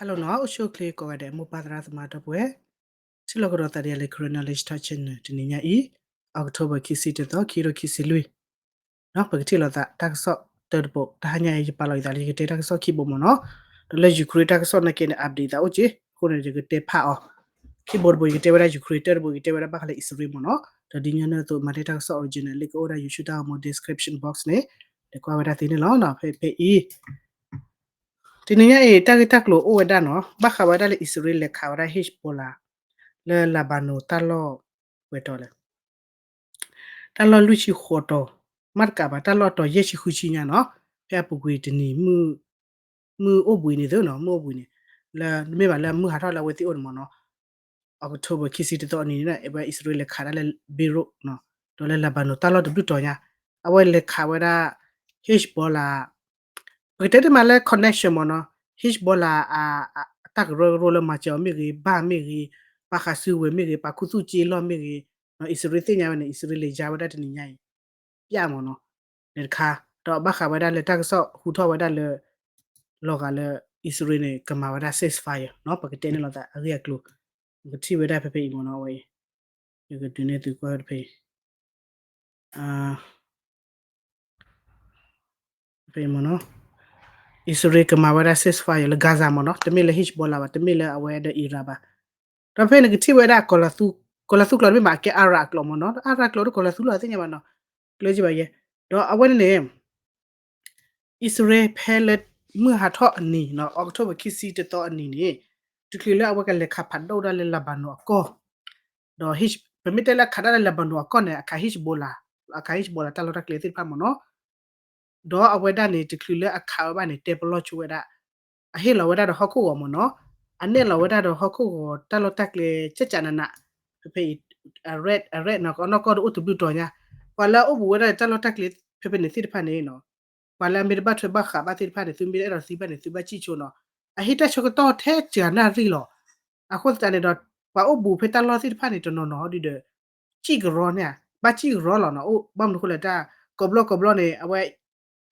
Hello နီၤ, အိၣ်ဆူၣ်အိၣ်ချ့ကိးဂၤဒဲး မိၢ်ပၢ်သရၣ်သမါဒီပုၢ်ဝဲၢ်, ထံၣ်လိာ်ကဒီးသးဒီးယၤလၢ Karen Knowledge Talk Channel တနံၤညါအံၤ October ခံဆံတသီ ခံကထိခံဆံလွံၢ်, ပကထံၣ်လိာ်သးတၢ်ကစီၣ်တၢတဘိ, တဟါညါအံၤ ယပာ်လီၤက့ၤသးလၢယကတဲတၢ်ကစီၣ်ခံဘိမ့ၢ်နီၤ, ဒီးလၢ Ukraine တၢ်ကစီၣ်နာ်က့န့ၣ် update သးအိၣ်က့ၤ, အဃိန့ၣ် ယကတဲဖးအီၤ, ခံဘိတဘိ ယကတဲဝဲဒၣ် Ukraine, တၢတဘိ ယကတဲဝဲဒၣ်ဘၣ်ဃးလၢအံၣ်စရ့လးမ့ၢ်နီၤ, ဒီးဒ်ညီနုၢ်အသိး မၤတ့ၢ်တၢ်ကစီၣ် original လံာ်ကအိၣ်ဒၣ် YouTube တၢ်ဂီၤမူ description box န့ၣ်, ဒီးကွၢ်ဝဲဒၣ်သ့န့ၣ်လီၤ, ဖဲဖဲအံၤ တနံၤညါအံၤ တၢ်ဂ့ၢ်တၢ်ကျိၤအိၣ်ဝဲဒၣ်နီၤ, ဘၣ်ဃးဝဲဒၣ်လၢအံၣ်စရ့လးလဲၤခးဝဲဒၣ် Hezbollah လၢ Lebanon တၢ်လီၢ်ဝဲတီၤလဲၣ်, တၢ်လီၢ်လွံၢ်ဆံဃိးတီၤ, မ့ၢ်တကးဘၣ် တၢ်လီၢ်တီၤယဲၢ်ဆံဃုဆံညါနီၤ, ဖဲအပူၤကွံာ်တနံၤ မုၢ်အိၣ်ဘှံးန့ၣ်သ့နီၤ, မုၢ်အိၣ်ဘှံးန့ၣ်, လၢမ့ၢ်ဘၣ်လၢမုၢ်ဟးထီၣ်လၢအဝဲသ့ၣ်အိၣ်န့ၣ်မ့ၢ်နီၤ, October ခံဆံတသီအနံၤန့ၣ် အဝဲအံၣ်စရ့လးလဲၤခးဒၣ်လၢ Beirut နီၤ, ဒီးလၢ Lebanon တၢ်လီၢ်တဘျုးတီၤညါ, အဝဲလဲၤခးဝဲဒၣ် Hezbollah ပကတဲတမံၤလၢ connection မ့ၢ်နီၤ, Hezbollah အတၢ်ကရၢကရိလၢမၤစၢၤအီၤမ့ၢ်ဂ့ၤ, ဘၣ်မ့ၢ်ဂ့ၤ, ပာ်ဃာ်စုဝဲၤမ့ၢ်ဂ့ၤ, ပာ်ခူသူၣ်က့လီၢ်မ့ၢ်ဂ့ၤ, အံၣ်စရ့လးသ့ၣ်ညါဝဲန့ၣ် အံၣ်စရ့လးလဲၤယါဝဲဒၣ်တနံၤညါအံၤ, ပျၢ်မ့ၢ်နီၤ, န့ၣ်တခါ, ဒီးဘၣ်ဃးဝဲဒၣ်လၢတၢ်ကစီၣ်ဟူထီၣ်ဝဲဒၣ်လၢ လီၤဂာ်လၢ အံၣ်စရ့လးန့ၣ် ကမၤဝဲဒၣ် ceasefire နီၤ, ပကတဲန့ၢ်လိာ်သးအဂ့ၢ်အကျိၤ, ပကထံၣ်ဝဲဒၣ်ဖဲဖဲအံၤမ့ၢ်နီၤ, အဝဲအံၤ ယကဒုးနဲၣ်သုကွၢ်ဖဲဖဲအံၤ ဖဲအံၤမ့ၢ်နီၤ, အံၣ်စရ့လးကမၤဝဲဒၣ် ceasefire လၢ Gaza မ့ၢ်နီၤ, တမ့ၢ်လၢ Hezbollah ဘၣ်, တမ့ၢ်လၢအဝဲဒီး Iran ဘၣ်, ဒီးဖဲန့ၣ်ကထံၣ်ဝဲဒၣ် ကီၤလၤသူကျိာ်တမ့ၢ်ဘၣ်, ကဲ Arab အကျိာ်မ့ၢ်နီၤ, Arab ကျိာ်ဒီးကီၤလၤသူလီၤသ့ၣ်ညါဘၣ်နီၤ, ကျၢၤကံဘၣ်ယဲ, ဒီးအဝဲန့ၣ်န့ၣ် အံၣ်စရ့လးဖဲလၢ မုၢ်ဟးထီၣ်အနံၤနီၤ, October ခံဆံတသီအနံၤန့ၣ်, တချုးလၢအဝဲကလဲၤခးဖးဒိၣ်ဒၣ်လၢ Lebanon အကီၢ်, ဒီး ပမ့ၢ်တဲလၢအခးဒၣ်လၢ Lebanon အကီၢ်န့ၣ် အခး Hezbollah, အခး Hezbollah တၢ်လီၢ်တၢ်ကျဲသ့ၣ်တဖၣ်မ့ၢ်နီၤ, ဒီးအဝဲဒၣ်န့ၣ် တချုးလၢအခးဝဲဘၣ်န့ၣ် တဲပလီၢ်ဆိဝဲဒၣ်, အဟ့ၣ်လီၤဝဲဒၣ်ဒီးဟီၣ်ခိၣ်ဂီၤမ့ၢ်နီၤ, အနဲၣ်လီၤဝဲဒၣ်ဒီးဟီၣ်ခိၣ်ဂီၤတၢ်လီၢ်တၢ်ကျဲ ကၠးကၠးနးနး, ဖဲဖဲအံၤ အရဲၣ် အရဲၣ်နီၤ, နီၢ်ကီၢ်ဒီးအိၣ်တဘျုးတီၤညါ, ပှၤလၢအအိၣ်ဘူးဝဲဒၣ်တၢ်လီၢ်တၢ်ကျဲဖဲဖဲန့ၣ်သ့ၣ်တဖၣ်န့ၣ်နီၤ, ပှၤလၢအမ့ၢ်တဘၣ်ထွဲဘၣ်ဃးဘၣ်သ့ၣ်တဖၣ်န့ၣ် သုမ့ၢ်အဲၣ်ဒိးသံဘၣ်န့ၣ် သုဘၣ်စံၣ်ဆိနီၤ, အဟ့ၣ်တၢ်ဆၢကတီၢ်ထဲစှၤနၣ်ရံၣ်လီၤ, အဃိသတးန့ၣ်ဒီး ပှၤအိၣ်ဘူးဖဲတၢ်လီၢ်သ့ၣ်တဖၣ်န့ၣ်တနီၤနီၤဒီး စံၣ်ကရီန့ၣ်, ဘၣ်စံၣ်ကရီလီၤနီၤ, အိၣ်ဘၣ်မနုၤအဃိလဲၣ်တၢ် ကိးဘျီကိးဘျီန့ၣ် အဝဲ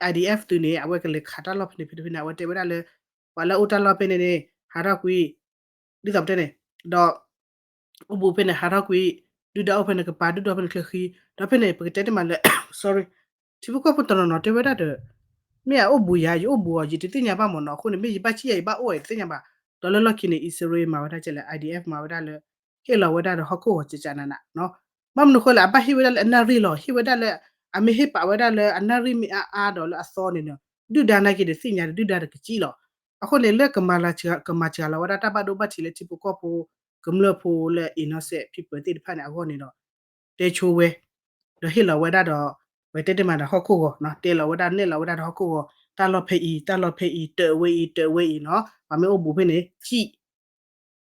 IDF သုးန့ၣ် အဝဲကလဲၤခးတၢ်လီၢ်ဖဲန့ၣ်ဖဲန့ၣ် အဝဲတဲဝဲဒၣ်လၢ ပှၤလၢအအိၣ်တၢ်လီၢ်ဖဲန့ၣ်န့ၣ် ဟးထီၣ်ကွံာ်, ဒ်သိးပတဲန့ၣ်, ဒီး အိၣ်ဘူးဖဲန့ၣ် ဟးထီၣ်ကွံာ်, ဒုၣ်ဒါအိၣ်ဖဲန့ၣ်ကပၤ, ဒုၣ်ဒါအိၣ်ဖဲန့ၣ်ချၢဃံ, ဒီးဖဲန့ၣ် ပကတဲတမံၤလၢ sorry, ထံဖိကီၢ်ဖိတနီၤနီၤတဲဝဲဒၣ်ဒီး မ့ၢ်အအိၣ်ဘူးယၤ ယအိၣ်ဘူးအီၤ ယတသ့ၣ်ညါဘၣ်မ့ၢ်နီၤ, အဃိန့ၣ် မ့ၢ်ယဘၣ်စံၣ်ယၤ ယဘၣ်အိၣ်အီၤ ယတသ့ၣ်ညါဘၣ်, ဒီးလၢလီၢ်ခံန့ၣ် အံၣ်စရ့လးမၤဝဲဒၣ်ကဲလဲၣ် IDF မၤဝဲဒၣ်လၢ ဟ့ၣ်လီၤဝဲဒၣ်ဒီးဟီၣ်ခိၣ်ဂီၤကၠးကၠးနးနးနီၤ, ဘၣ်မနုၤအဃိလဲၣ် အဘၣ်ဟ့ၣ်ဝဲဒၣ်လၢအနၣ်ရံၣ်လီၤ, ဟ့ၣ်ဝဲဒၣ်လၢ အမ့ၢ်ဟ့ၣ်ပာ်ဝဲဒၣ်လၢအနၣ်ရံၣ်မ့ၢ်အါအါဒီးလၢအသီန့ၣ်နီၤ, ဒုၣ်ဒါနာ်က့ဒီးသ့ၣ်ညါဒီး ဒုၣ်ဒါဒီးကစံၣ်လီၤ, အဃိန့ၣ် လၢကမၤစှၤလီၤဝဲဒၣ်တၢ်ဘၣ်ဒိဘၣ်ထံးလၢထံဖိကီၢ်ဖိ ကမျၢၢ်ဖိလၢ innocent people သ့ၣ်တဖၣ်န့ၣ်အဂီၢ်န့ၣ်ဒီး တဲဆိဝဲ, ဒီးဟ့ၣ်လီၤဝဲဒၣ်ဒီး ပတဲတမံၤဒီးဟီၣ်ခိၣ်ဂီၤနီၤ, တဲလီၤဝဲဒၣ်နဲၣ်လီၤဝဲဒၣ်ဒီးဟီၣ်ခိၣ်ဂီၤ, တၢ်လီၢ်ဖဲအံၤ တၢ်လီၢ်ဖဲအံၤ တၢးဝဲအံၤ တၢးဝဲအံၤနီၤ, ပှၤမ့ၢ်အိၣ်ဘူးဖဲန့ၣ် စံၣ်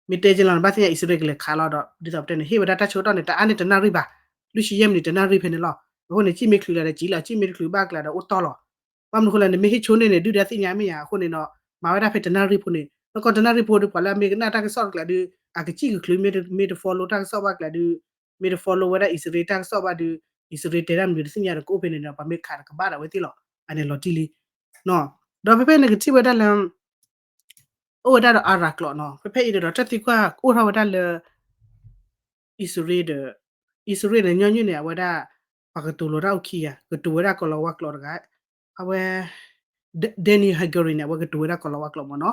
မ့ၢ်တဲက့လီၤန့ၣ် ဘၣ်သ့ၣ်ညါအံၣ်စရ့လးကလဲၤခးလီၤဒီး ဒ်သိးပတဲန့ၣ် ဟ့ၣ်ဝဲဒၣ်တၢ်ဆၢကတီၢ်န့ၣ် တအါန့ၢ်တနၣ်ရံၣ်ဘၣ်, လွံၢ်ဆံယဲၢ်မံးနံးတနၣ်ရံၣ်ဖဲန့ၣ်လီၤ, အဃိန့ၣ် စံၣ်မ့ၢ်ချုးလၢၤဒီးစံၣ်လီၤ, စံၣ်မ့ၢ်တချုးဘၣ်ကျါဒီးအိၣ်တီၢ်လီၤ, ဘၣ်မနုၤအဃိလဲၣ် နမ့ၢ်ဟ့ၣ်ဆိန့ၢ်န့ၣ် ဒုၣ်ဒါသ့ၣ်ညါမ့ၢ်ဧါ, အဃိန့ၣ်ဒီး မၤဝဲဒၣ်ဖဲတနၣ်ရံၣ်ဖိန့ၣ် နီၢ်ကီၢ်တနၣ်ရံၣ်ဖိဒီး ပှၤလၢအမ့ၢ်ကနၣ်တၢ်ကစီၣ်တကျါဒီး အကစံၣ်ကချုး မ့ၢ်တ follow တၢ်ကစီၣ်ဘၣ်ကျါဒီး မ့ၢ်တ follow ဝဲဒၣ်အံၣ်စရ့လးတၢ်ကစီၣ်ဘၣ်ဒီး အံၣ်စရ့လးတဲတၢ်မနုၤတသ့ၣ်ညါဒီးကအိၣ်ဖဲန့ၣ်ဒီး ပှၤမ့ၢ်ခးတကဘၣ်ဒၣ်ဝဲသ့ၣ်လီၤ, အန့ၣ်လီၤတံၢ်လံ, ဒီးဖဲဖဲန့ၣ်ကထံၣ်ဝဲဒၣ်လၢ အိၣ်ဝဲဒၣ်ဒီးအၤရးကျိာ်နီၤ, ဖဲဖဲအံၤန့ၣ်ဒီး တၢ်သံကွၢ်အိၣ်ထီၣ်ဝဲဒၣ်လၢ အံၣ်စရ့လးဒီး အံၣ်စရ့လးန့ၣ် ညီနုၢ်န့ၣ် အဝဲဒၣ် ပှၤကတိၤလီၤတၢ်အိၣ်ခံဂၤ ကတိၤဝဲဒၣ်ကီၤလၤဝါကျိာ်တဂၤ, အဝဲ Dani Hagari န့ၣ် အဝဲကတိၤဝဲဒၣ်ကီၤလၤဝါကျိာ်မ့ၢ်နီၤ,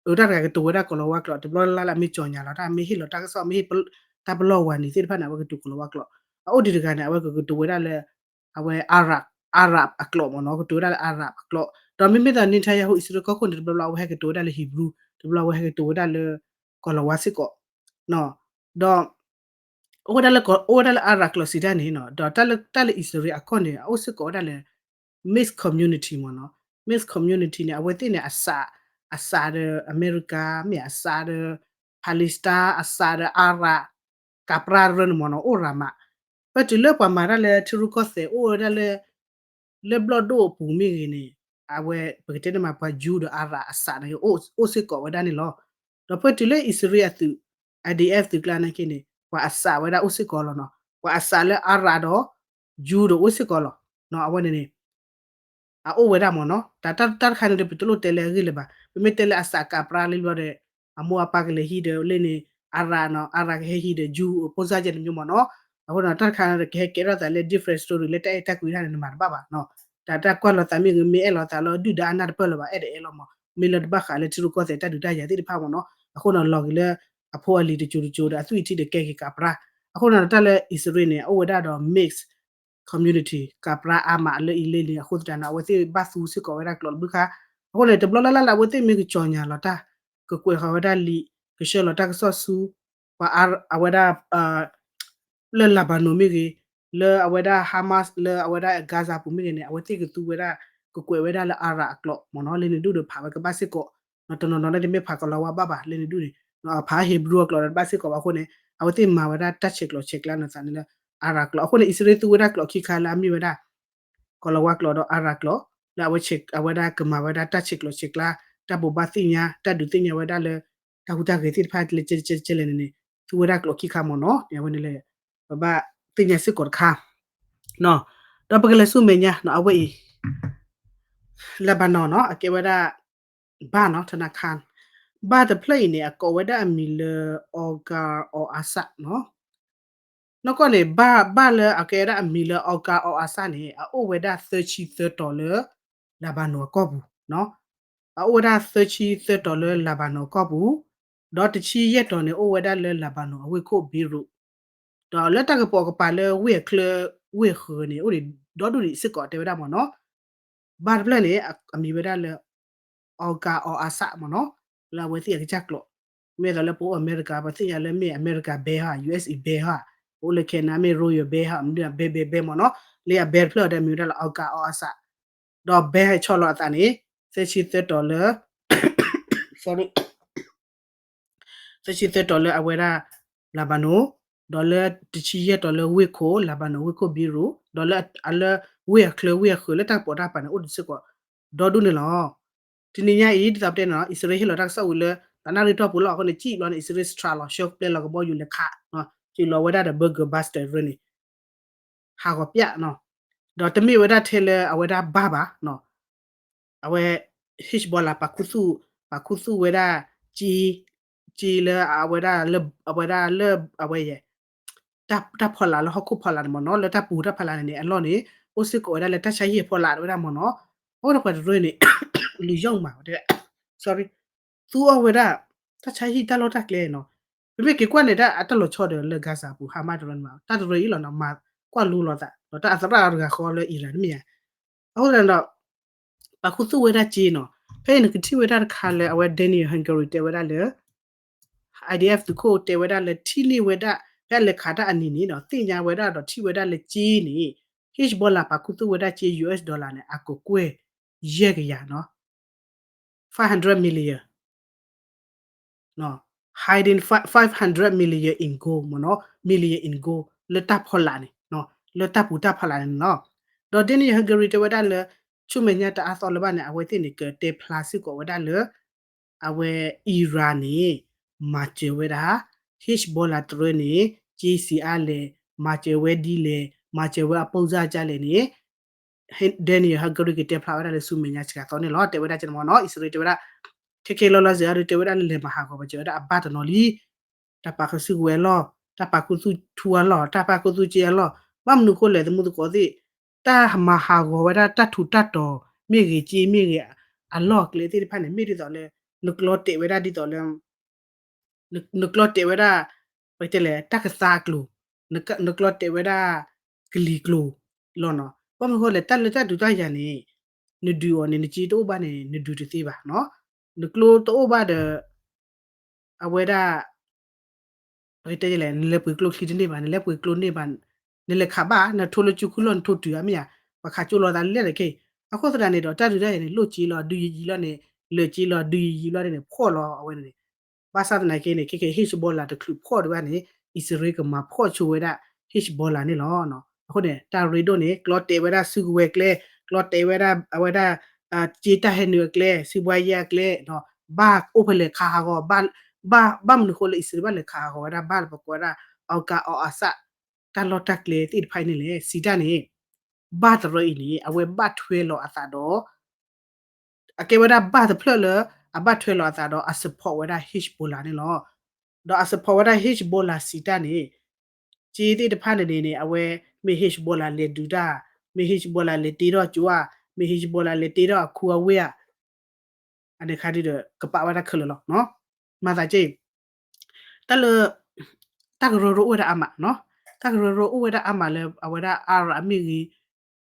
အတၢ်တဂၤကတိၤဝဲဒၣ်ကီၤလၤဝါကျိာ် တဘျီလၢ်လၢ်လၢအမ့ၢ်ကၠီၣ်ညါလီၤ တၢ်မ့ၢ်ဟ့ၣ်လီၤတၢ်ကစီၣ် မ့ၢ်ဟ့ၣ်တၢ်ပလီၢ်ဝၤနံၤသ့ၣ်တဖၣ်န့ၣ် အဝဲကတိၤကီၤလၤဝါကျိာ်, အအိၣ်ဒံးတဂၤန့ၣ် အဝဲကကတိၤဝဲဒၣ်လၢ အဝဲ Arab Arab အကျိာ်မ့ၢ်နီၤ, ကတိၤဝဲဒၣ်လၢ Arab အကျိာ်, ဒီးမ့မ့ၢ်သး Netanyahu အံၣ်စရ့လးကီၢ်ခိၣ်န့ၣ် တဘျီဘျီအဝဲဟဲကတိၤဝဲဒၣ်လၢ Hebrew, တဘျီအဝဲဟဲကတိၤဝဲဒၣ်လၢ ကီၤလၤဝါစ့ၢ်ကီး, ဒီး အိၣ်ဝဲဒၣ်လၢ အိၣ်ဝဲဒၣ်လၢ Arab ကျိာ်စံးတၢ်န့ၣ်နီၤ, ဒီးတၢ်လၢ တၢ်လၢအံၣ်စရ့လးအကီၢ်န့ၣ် အအိၣ်စ့ၢ်ကီးဝဲဒၣ်လၢ mixed community မ့ၢ်နီၤ, mixed community န့ၣ် အဝဲသ့ၣ်န့ၣ် အစး အစးဒီး အမဲရကၤ မ့ၢ်အစးဒီး Palestine အစးဒီး Arab ကပြးရၢန့ၣ်မ့ၢ်နီၤ အိၣ်ရၤမး, ဖဲတုၤလၢပှၤမၤတၢ်လၢထံရူၢ်ကီၢ်သဲးအိၣ်ဝဲဒၣ်လၢ လၢဘျီၣ်ဒိၣ်အပူၤမ့ၢ်ဂ့ၤန့ၣ် အဝဲပကတဲန့ၣ်မး ပှၤ Jew ဒီး Arab အစးန့ၣ် အိၣ်စ့ၢ်ကီးဝဲဒၣ်န့ၣ်လီၤ. ဒီးဖဲတုၤလၢအံၣ်စရ့လးအသုး IDF သုးကျါနာ်က့န့ၣ် ပှၤအစးဝဲဒၣ်အိၣ်စ့ၢ်ကီးလီၤနီၤ, ပှၤအစးလၢ Arab ဒီး Jew ဒီးအိၣ်စ့ၢ်ကီးလီၤ. အဝဲန့ၣ်န့ၣ် အအိၣ်ဝဲဒၣ်မ့ၢ်နီၤ, တၢ်တခါန့ၣ်ဒီး ပတလိၣ်တဲလၢအဂ့ၢ်လၢၤဘၣ်, ပမ့ၢ်တဲလၢအစးကပြးလံဘျီဒီး အမိၢ်အပၢ်ကလဲၤဟံးဒီးလၢန့ၣ် Arab နီၤ, Arab ကဟဲဟံးဒီး Jew ဖိစၢ်ကဲတမံၤမ့ၢ်နီၤ. အဃိန့ၣ် တၢ်တခါန့ၣ် ကဟဲကဲထီၣ်သးလၢ different story လၢတၢ်အဲၣ်တၢ်ကွံတၢ်န့ၣ် နမၤတဘၣ်ဘၣ်နီၤ. တၢ်တၢ်ကွၢ်လီၤသးမ့ၢ်ဂ့ၤ မ့ၢ်အဲၣ်လီၤသးလၢဒုၣ်ဒါအနၢ်တပၢၢ်လၢၤဘၣ် အဲၣ်ဒိးအဲၣ်လီၤမး, မ့ၢ်လၢတဘၣ်ဃးလၢထံရူၢ်ကီၢ်သဲးတၢ်ဒုးတၢ်ယၤသ့ၣ်တဖၣ်မ့ၢ်နီၤ. အဃိန့ၣ် လီၤက့ၤလၢအဖိအလံၤတစိၤတစိၤဒီးအသွံၣ်အထံဒီးကဲက့ၤကးပြၢ်. အဃိန့ၣ် တၢ်လၢအံၣ်စရ့လးန့ၣ် အအိၣ်ဝဲဒၣ်ဒီး mix community ကးပြၢ်အါမးလၢအံၤလၢန့ၣ် အဃိသတးန့ၣ် အဝဲသ့ၣ်ဘၣ်သူစ့ၢ်ကီးဝဲဒၣ်ကျိာ်တဘျုးခါ. အဃိန့ၣ် တဘျီလၢ်လၢ်လၢအဝဲသ့ၣ်မ့ၢ်ကစီၤညါလီၤတၢ် ကကွဲးဃီၤဝဲဒၣ်လံာ် ကဆှၢလီၤတၢ်ကစီၣ်ဆူ ပှၤအါ အဝဲဒၣ် လၢ Lebanon မ့ၢ်ဂ့ၤ, လၢအဝဲဒၣ် Hamas လၢအဝဲဒၣ် Gaza ပူၤမ့ၢ်ဂ့ၤန့ၣ် အဝဲသ့ၣ်ကသူဝဲဒၣ် ကကွဲးဝဲဒၣ်လၢ Arab အကျိာ်မ့ၢ်နီၤ, လၢန့ၣ်ဒူၣ်ဒီးဖးဝဲကဘၣ်စ့ၢ်ကီး, တနီၤနီၤန့ၣ်တမ့ၢ်ဖးကီၤလၤဝါဘၣ်ဘၣ် လၢန့ၣ်ဒူၣ်န့ၣ် ဖး Hebrew အကျိာ်ဒီးတဘၣ်စ့ၢ်ကီးဘၣ်အဃိန့ၣ် အဝဲသ့ၣ်မၤဝဲဒၣ်တၢ်ဆဲးကျိးဆဲးကျၢန့ၣ်သးန့ၣ်လၢ Arab ကျိာ်. အဃိန့ၣ် အံၣ်စရ့လးသူဝဲဒၣ်ကျိာ်ခံခါလၢအမ့ၢ်ဝဲဒၣ် ကီၤလၤဝါကျိာ်ဒီး Arab ကျိာ် လၢအဝဲဆဲး အဝဲဒၣ်ကမၤဝဲဒၣ်တၢ်ဆဲးကျိးဆဲးကျၢ တၢ်ဘိးဘၣ်သ့ၣ်ညါ တၢ်ဒုးသ့ၣ်ညါဝဲဒၣ်လၢ တၢ်ဟူးတၢ်ဂဲၤသ့ၣ်တဖၣ် လၢကဲကဲကဲလဲၣ်န့ၣ်န့ၣ် သူဝဲဒၣ်ကျိာ်ခံခါမ့ၢ်နီၤန့ၣ် အဝဲန့ၣ်လၢ ပဘၣ်သ့ၣ်ညါစ့ၢ်ကီးတခါ ဒီးပကလဲၤဆူမဲာ်ညါနီၤ အဝဲအံၤ Lebanon နီၤ အကဲဝဲဒၣ် ဘၣ်နီၤ ထနခါ ဘၣ်တဖျၢၣ်အံၤန့ၣ် အကိးဝဲဒၣ်အမံၤလၢ Ogar al-Assad နီၤ. နီၢ်ကီၢ်န့ၣ် ဘၣ် ဘၣ်လၢအကဲဝဲဒၣ်အမံၤလၢ Ogar al-Assad န့ၣ် အအိၣ်ဝဲဒၣ်သၢဆံသၢတီၤလၢ Lebanon အကီၢ်ပူၤနီၤ. အအိၣ်ဝဲဒၣ်သၢဆံသၢတီၤလၢ Lebanon အကီၢ်ပူၤ, ဒီးတဆံယဲၢ်တီၤန့ၣ် အိၣ်ဝဲဒၣ်လၢ Lebanon အဝ့ၢ်ခိၣ် Beirut ဒီးလၢတၢ်ကပိာ်ကပၤလၢဝ့ၢ်အချၢဝ့ၢ်အဃၢၤန့ၣ် အိၣ်ဒံးဒီဒူၣ်ဒံးစ့ၢ်ကီးတဲဝဲဒၣ်မ့ၢ်နီၤ. ဘၣ်တဖျၢၣ်န့ၣ် အမံၤဝဲဒၣ်လၢ Ogar al-Assad မ့ၢ်နီၤ, လၢအဝဲသ့ၣ်အကစၢ်ကျိာ်, မ့ၢ်သိးလၢပအိၣ်အမဲရကၤ ပသ့ၣ်ညါလၢမ့ၢ်အမဲရကၤ ဘဲဟီ ယူအ့ၣ်အ့ ဘဲဟီ, ပအိၣ်လၢ Canada မ့ၢ် Royal ဘဲဟီ မနုၤ ဘဲဘဲဘဲမ့ၢ်နီၤ, လၢအဘဲတဖျၢၣ်အီၤဒီးမံၤဝဲဒၣ်လၢ Ogar al-Assad, ဒီးဘဲဟီဆီလီၤအသးန့ၣ် သၢဆံသၢတီၤလၢ sorry သၢဆံသၢတီၤလၢအဝဲဒၣ် Lebanon, ဒီးလၢတဆံယဲၢ်တီၤလၢဝ့ၢ်ခိၣ် Lebanon ဝ့ၢ်ခိၣ် Beirut, ဒီးလၢအလၢဝ့ၢ်အချၢဝ့ၢ်အဃၢၤ လၢတၢ်ကပိာ်တၢ်ကပၤန့ၣ် အိၣ်ဒံးစ့ၢ်ကီး ဒီဒူၣ်န့ၣ်လီၤ. တနံၤညါအံၤ ဒ်သိးပတဲန့ၣ်လီၤ အံၣ်စရ့လးဟ့ၣ်လီၤတၢ်ကစီၣ်ဝံၤလၢ သးနၣ်ရံၣ်တီၢ်ပူၤလီၤ. အဃိန့ၣ် စံၣ်လီၤန့ၣ် အံၣ်စရ့လး စထြးလီၤ ဆှၢပျဲလီၤကဘီယူၤလဲၤခး, စံၣ်လီၤဝဲဒၣ်ဒီး burger buster ရၢန့ၣ် ဟးဂီၤပျးနီၤ, ဒီးတမ့ၢ်ဝဲဒၣ်ထဲလၢအဝဲဒၣ်ဘၣ်ဘၣ်နီၤ, အဝဲ Hezbollah ပာ်ခူသူၣ် ပာ်ခူသူၣ်ဝဲဒၣ် က့ က့လၢအဝဲဒၣ်လၢ အဝဲဒၣ်လၢ အဝဲယဲ တၢ်ဖီလာ်လၢဟီၣ်ခိၣ်ဖီလာ်န့ၣ်မ့ၢ်နီၤ, လၢတၢ်ပူၤတၢ်ဖီလာ်န့ၣ်န့ၣ် အလီၢ်န့ၣ် အိၣ်စ့ၢ်ကီးဝဲဒၣ်လၢတၢ်ဆါဟံၣ်အဖီလာ်ဝဲဒၣ်မ့ၢ်နီၤ, အိၣ်ဒီးပှၤတရၢန့ၣ် လူၤယီၣ်မးဝဲဒၣ် sorry သူအီၤဝဲဒၣ် တၢ်ဆါဟံၣ်တၢ်လီၢ်တၢ်ကျဲနီၤ, ပမ့ၢ်က့ၤကွၢ်န့ၣ် တၢ်အတၢ်လီၤဆီဒီးလၢ Gaza ပူၤ Hamas တရၢန့ၣ်မး တၢ်တရၢအံၤလီၤနီၤ မၤကွၢ်လိလီၤသး ဒီးတၢ်အသရၣ်တဂၤဃီလၢ Iran တမ့ၢ်ဧါ, အဃိသတးဒီး ပာ်ခူသူၣ်ဝဲဒၣ်က့နီၤ, ဖဲအံၤနကထံၣ်ဝဲဒၣ်တခါလၢအဝဲ Daniel Hagari တဲဝဲဒၣ်လၢ IDF သုးခိၣ်တဲဝဲဒၣ်လၢထံၣ်န့ၢ်ဝဲဒၣ် ဖဲအလဲၤခးတၢ်အနံၤန့ၣ်ဒီး သ့ၣ်ညါဝဲဒၣ်ဒီးထံၣ်ဝဲဒၣ်လၢက့န့ၣ် Hezbollah ပာ်ခူသူၣ်ဝဲဒၣ်က့ US dollar န့ၣ် အကကွဲၢ် ယဲၢ်ကယၤနီၤ, five hundred million hiding five hundred million in gold မ့ၢ်နီၤ, million in gold လၢတၢ်ဖီလာ်န့ၣ်, လၢတၢ်ပူၤတၢ်ဖီလာ်န့ၣ်နီၤ, ဒီး Daniel Hagari တဲဝဲဒၣ်လၢ ဆူမဲာ်ညါတအါသီလၢၤဘၣ်န့ၣ် အဝဲသ့ၣ်န့ၣ် ကတဲဖျါစ့ၢ်ကီးဝဲဒၣ်လၢ အဝဲ Iran န့ၣ် မၤစၢၤဝဲဒၣ် Hezbollah တရၢန့ၣ် က့စံးအါလဲၣ်, မၤစၢၤဝဲဒ်လဲၣ်, မၤစၢၤဝဲအပိၢ်စၢ်ကလဲၣ်န့ၣ် Daniel Hagari ကတဲဖျါဝဲဒၣ်လၢဆူမဲာ်ညါစှၤသီန့ၣ်လီၤ. တဲဝဲဒၣ်ကဲန့ၣ်မ့ၢ်နီၤ, အံၣ်စရ့လးတဲဝဲဒၣ် ခဲခဲလီၤလီၤစ့ၢ်အါဒီး တဲဝဲဒၣ်လၢလဲၤမၤဟးဂီၤပာ်စၢၤဝဲဒၣ်အဘၣ်တနီၤလံ, တၢ်ပာ်ခူသူၣ်ဝဲအလီၢ်, တၢ်ပာ်ခူသူၣ်ထူအလီၢ်, တၢ်ပာ်ခူသူၣ်က့အလီၢ်, ဘၣ်မနုၤဃိလဲၣ် သမူသကိးသ့ၣ်, တၢ်မၤဟးဂီၤဝဲဒၣ်တၢ်ထူးတၢ်တီၤ မ့ၢ်ဂ့ၤက့မ့ၢ်ဂ့ၤ အလီၢ်အကျဲသ့ၣ်တဖၣ်န့ၣ် မ့ၢ်ဒ်သိးလၢ နကျီတဲာ်ဝဲဒၣ်ဒ်သိးလၢ နကျီတဲာ်ဝဲဒၣ် ပကတဲလဲၣ် တၢ်ကသါအကျိၤ, နကျီတဲာ်ဝဲဒၣ် ကလံၤကျိၤလီၤနီၤ. ဘၣ်မနုၤဃိလဲၣ် တၢ်လၢတၢ်ဒုးတၢ်ယၤန့ၣ် နဒုးအီၤန့ၣ် နက့တအိၣ်ဘၣ်န့ၣ် နဒုးတသ့ဘၣ်နီၤ. နကျိတအိၣ်ဘၣ်ဒီး အဝဲဒၣ် ပကတဲလဲၣ် နလဲၤပှ့ၤကျိချံတန့ၢ်ဘၣ်, နလဲၤပှ့ၤကျိန့ၢ်ဘၣ်, နလဲၤခးဘၣ် နထိလၢကၠူခူၣ်လီၢ် နထိတုၤအါမ့ၢ်ဧါ, ပှၤခးကၠိလီၤသးလဲၣ်တက့ၢ်. အဃိသတးန့ၣ်ဒီး တၢ်ဒုးတၢ်ယၤန့ၣ် လိၣ်က့လီၤ ဒုးယံာ်ယံာ်လီၤန့ၣ် လၢာ်က့လီၤ ဒုးယံာ်ယံာ်လီၤန့ၣ် ဖှီၣ်လီၤအဝဲန့ၣ်န့ၣ်. ဘၣ်ဆၣ်သနာ်က့န့ၣ် ခဲကဲ Hezbollah တချုးဖှီၣ်ဒံးဘၣ်န့ၣ် အံၣ်စရ့လးကမၤဖှီၣ်ဆိဝဲဒၣ် Hezbollah န့ၣ်လီၤ. အဃိန့ၣ် တၢ်ရ့ဒိၣ်န့ၣ် ကျီတဲာ်ဝဲဒၣ်စုကဝဲၤကျဲ, ကျီတဲာ်ဝဲဒၣ် အဝဲဒၣ် က့တၢ်ဟဲနုာ်အကျဲ စံးဘှါယဲၢ်အကျဲ, ဘၣ်အိၣ်ဖဲလဲၣ်ခးဟးဂီၤ ဘၣ် ဘၣ်မနုၤဃိလၢအံၣ်စရ့လးဘၣ်လဲၤခးဟးဂီၤဝဲဒၣ် ဘၣ်လၢပကိးဝဲဒၣ် Ogar al-Assad တၢ်လီၢ်တၢ်ကျဲသ့ၣ်တဖၣ်အံၤန့ၣ်လဲၣ် စံးတၢ်န့ၣ် ဘၣ်တရၢအံၤန့ၣ် အဝဲဘၣ်ထွဲလီၤအသးဒီး အကဲဝဲဒၣ်ဘၣ်တဖျၢၣ်လၢ အဘၣ်ထွဲလီၤအသးဒီးအ support ဝဲဒၣ် Hezbollah န့ၣ်လီၤ. ဒီးအ support ဝဲဒၣ် Hezbollah စံးတၢ်န့ၣ် က့သ့ၣ်တဖၣ်န့ၣ်န့ၣ်န့ၣ် အဝဲမ့ၢ် Hezbollah လဲၤဒုးတၢ်, မ့ၢ် Hezbollah လဲၤတ့ထီၣ်ကၠိဧါ, မ့ၢ် Hezbollah လဲၤတ့ထီၣ်အခူအဝ့ၢ်ဧါ, အန့ၣ်ခါဒုဒီး ကပာ်ဝဲဒၣ်ခဲလၢာ်လီၤ. မၤသးက့ တၢ်လၢ တၢ်ကရၢကရိအိၣ်ဝဲဒၣ်အါမးနီၤ, တၢ်ကရၢကရိအိၣ်ဝဲဒၣ်အါမးလၢအဝဲဒၣ် Arab မ့ၢ်ဂ့ၤ,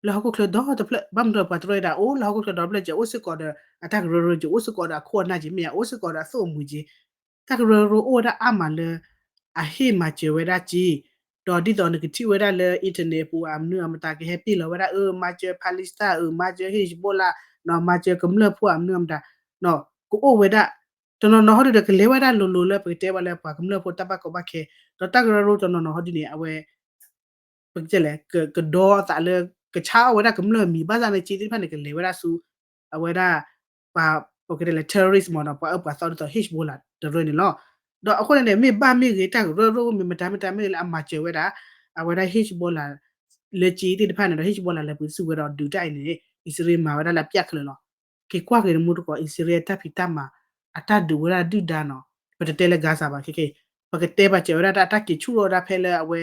လၢဟီၣ်ခိၣ်ချၢဒီတဖျၢၣ် ဘၣ်မနုၤပှၤတရၢဒၣ်အိၣ်လၢဟီၣ်ခိၣ်ချၢဒီတဖျၢၣ် ကအိၣ်စ့ၢ်ကီးဒီး အတၢ်ကရၢကရိ ကအိၣ်စ့ၢ်ကီးဒီးအခိၣ်အနၢ်က့ မ့ၢ်ယအိၣ်စ့ၢ်ကီးဒီးအသိၣ်အမှံၤက့, တၢ်ကရၢကရိအိၣ်ဝဲဒၣ်အါမးလၢ အဟ့ၣ်မၤစၢၤဝဲဒၣ်က့, ဒီးဒ်သိးနကထံၣ်ဝဲဒၣ်လၢ internet အပူၤ အမနုၤအမတၤကဟဲပ့ၢ်လီၤဝဲဒၣ် အမၤစၢၤ Palestine အမၤစၢၤ Hezbollah နီၤ မၤစၢၤကမျၢၢ်ဖိအမနုၤအမတၤ, ကအိၣ်ဝဲဒၣ် တနီၤနီၤဟီဒုဒီးကလဲၤဝဲဒၣ်လိၤလိၤလၢပကတဲဘၣ်လၢပှၤကမျၢၢ်ဖိတၢ်ဘၣ်ကီဘၣ်ခဲ, ဒီးတၢ်ကရၢကရိတနီၤနီၤဟီဒုန့ၣ် အဝဲ ပကတဲလဲၣ် ကဒီသးလၢ ကဆါအီၣ်ဝဲဒၣ်ကမျၢၢ်မံၤ ဘၣ်ဆၣ်န့ၣ် က့သ့ၣ်တဖၣ်န့ၣ် ကလဲၤဝဲဒၣ်ဆူ အဝဲဒၣ် ပှၤ ပကတဲလဲၣ် terrorist မ့ၢ်ဒီး ပှၤအၢပှၤသီဒ်သိး Hezbollah တရၢန့ၣ်လီၤ. ဒီးအဃိန့ၣ်န့ၣ် မ့ၢ်ဘၣ်မ့ၢ်ဂ့ၤ တၢ်ကရၢကရိမ့ၢ်မတၤမတၤမ့ၢ်ဂ့ၤလၢအမၤစၢၤဝဲဒၣ် အဝဲဒၣ် Hezbollah လၢက့သ့ၣ်တဖၣ်န့ၣ်ဒီး Hezbollah လဲၤပှ့ၤစုကဝဲၤဒီးဒုးတၢ်အံၤန့ၣ် အံၣ်စရ့လးမၤဝဲဒၣ်လၢအပျၢ်ခဲလၢာ်လီၤ. က့ၤကွၢ်က့ၤတမူတကိး အံၣ်စရ့လးတၢ်ဖံးတၢ်မၤ အတၢ်ဒုးဝဲဒၣ်ဒုၣ်ဒါနီၤ, ပတတဲလၢ Gaza ဘၣ်ခဲက့, ပကတဲပာ်စၢၤဝဲဒၣ်တၢ် တၢ်က့ၤဆူၣ်ထီၣ်ဝဲဒၣ်ဖဲလၢအဝဲ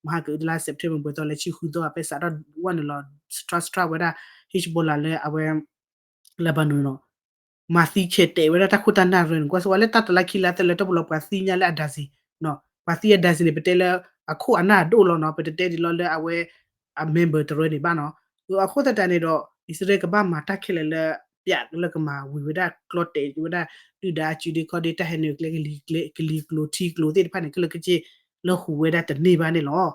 မဟါကအုတလါ September ပှဲၤသီလၢဆံဃုသီ ဖဲစးထီၣ်ဝဲန့ၣ်လီၤ strike strike ဝဲဒၣ် Hezbollah လၢအဝဲ Lebanon နီၤ, မၤသံဆဲးတဲာ်ဝဲဒၣ်တၢ်ခိၣ်တၢ်နၢ်ရၢန့ၣ် ကွၢ်စ့ၢ်ဝဲလၢတၢ်တလါခံလါသၢလၢတၢ်ပူၤလီၤ ပှၤသံညါလၢအ dozen နီၤ, ပှၤသံအ dozen န့ၣ် ပတဲလၢအခိၣ်အနၢ်အဒိၣ်လီၤနီၤ, ပတတဲဒ်လီၤလၢအဝဲ အ member တရၢန့ၣ်ဘၣ်နီၤ. အဃိသတးန့ၣ်ဒီး အံၣ်စရ့လးကဘၣ်မၤတၢ်ခဲလၢာ်လၢ ပျၢ်လၢကမၤဝံၤဝဲဒၣ်ကျီတဲာ်ဝဲဒၣ် ဒုၣ်ဒါအစုဒ့ခီဒ့ တၢ်ဟဲနုာ်ကျဲ ကလံၤကျိၤထံကျိၤသ့ၣ်တဖၣ်န့ၣ် ခဲလၢာ်ခဲဆ့ လၢဟူးဝဲဒၣ်တန့ၢ်ဘၣ်န့ၣ်လီၤ.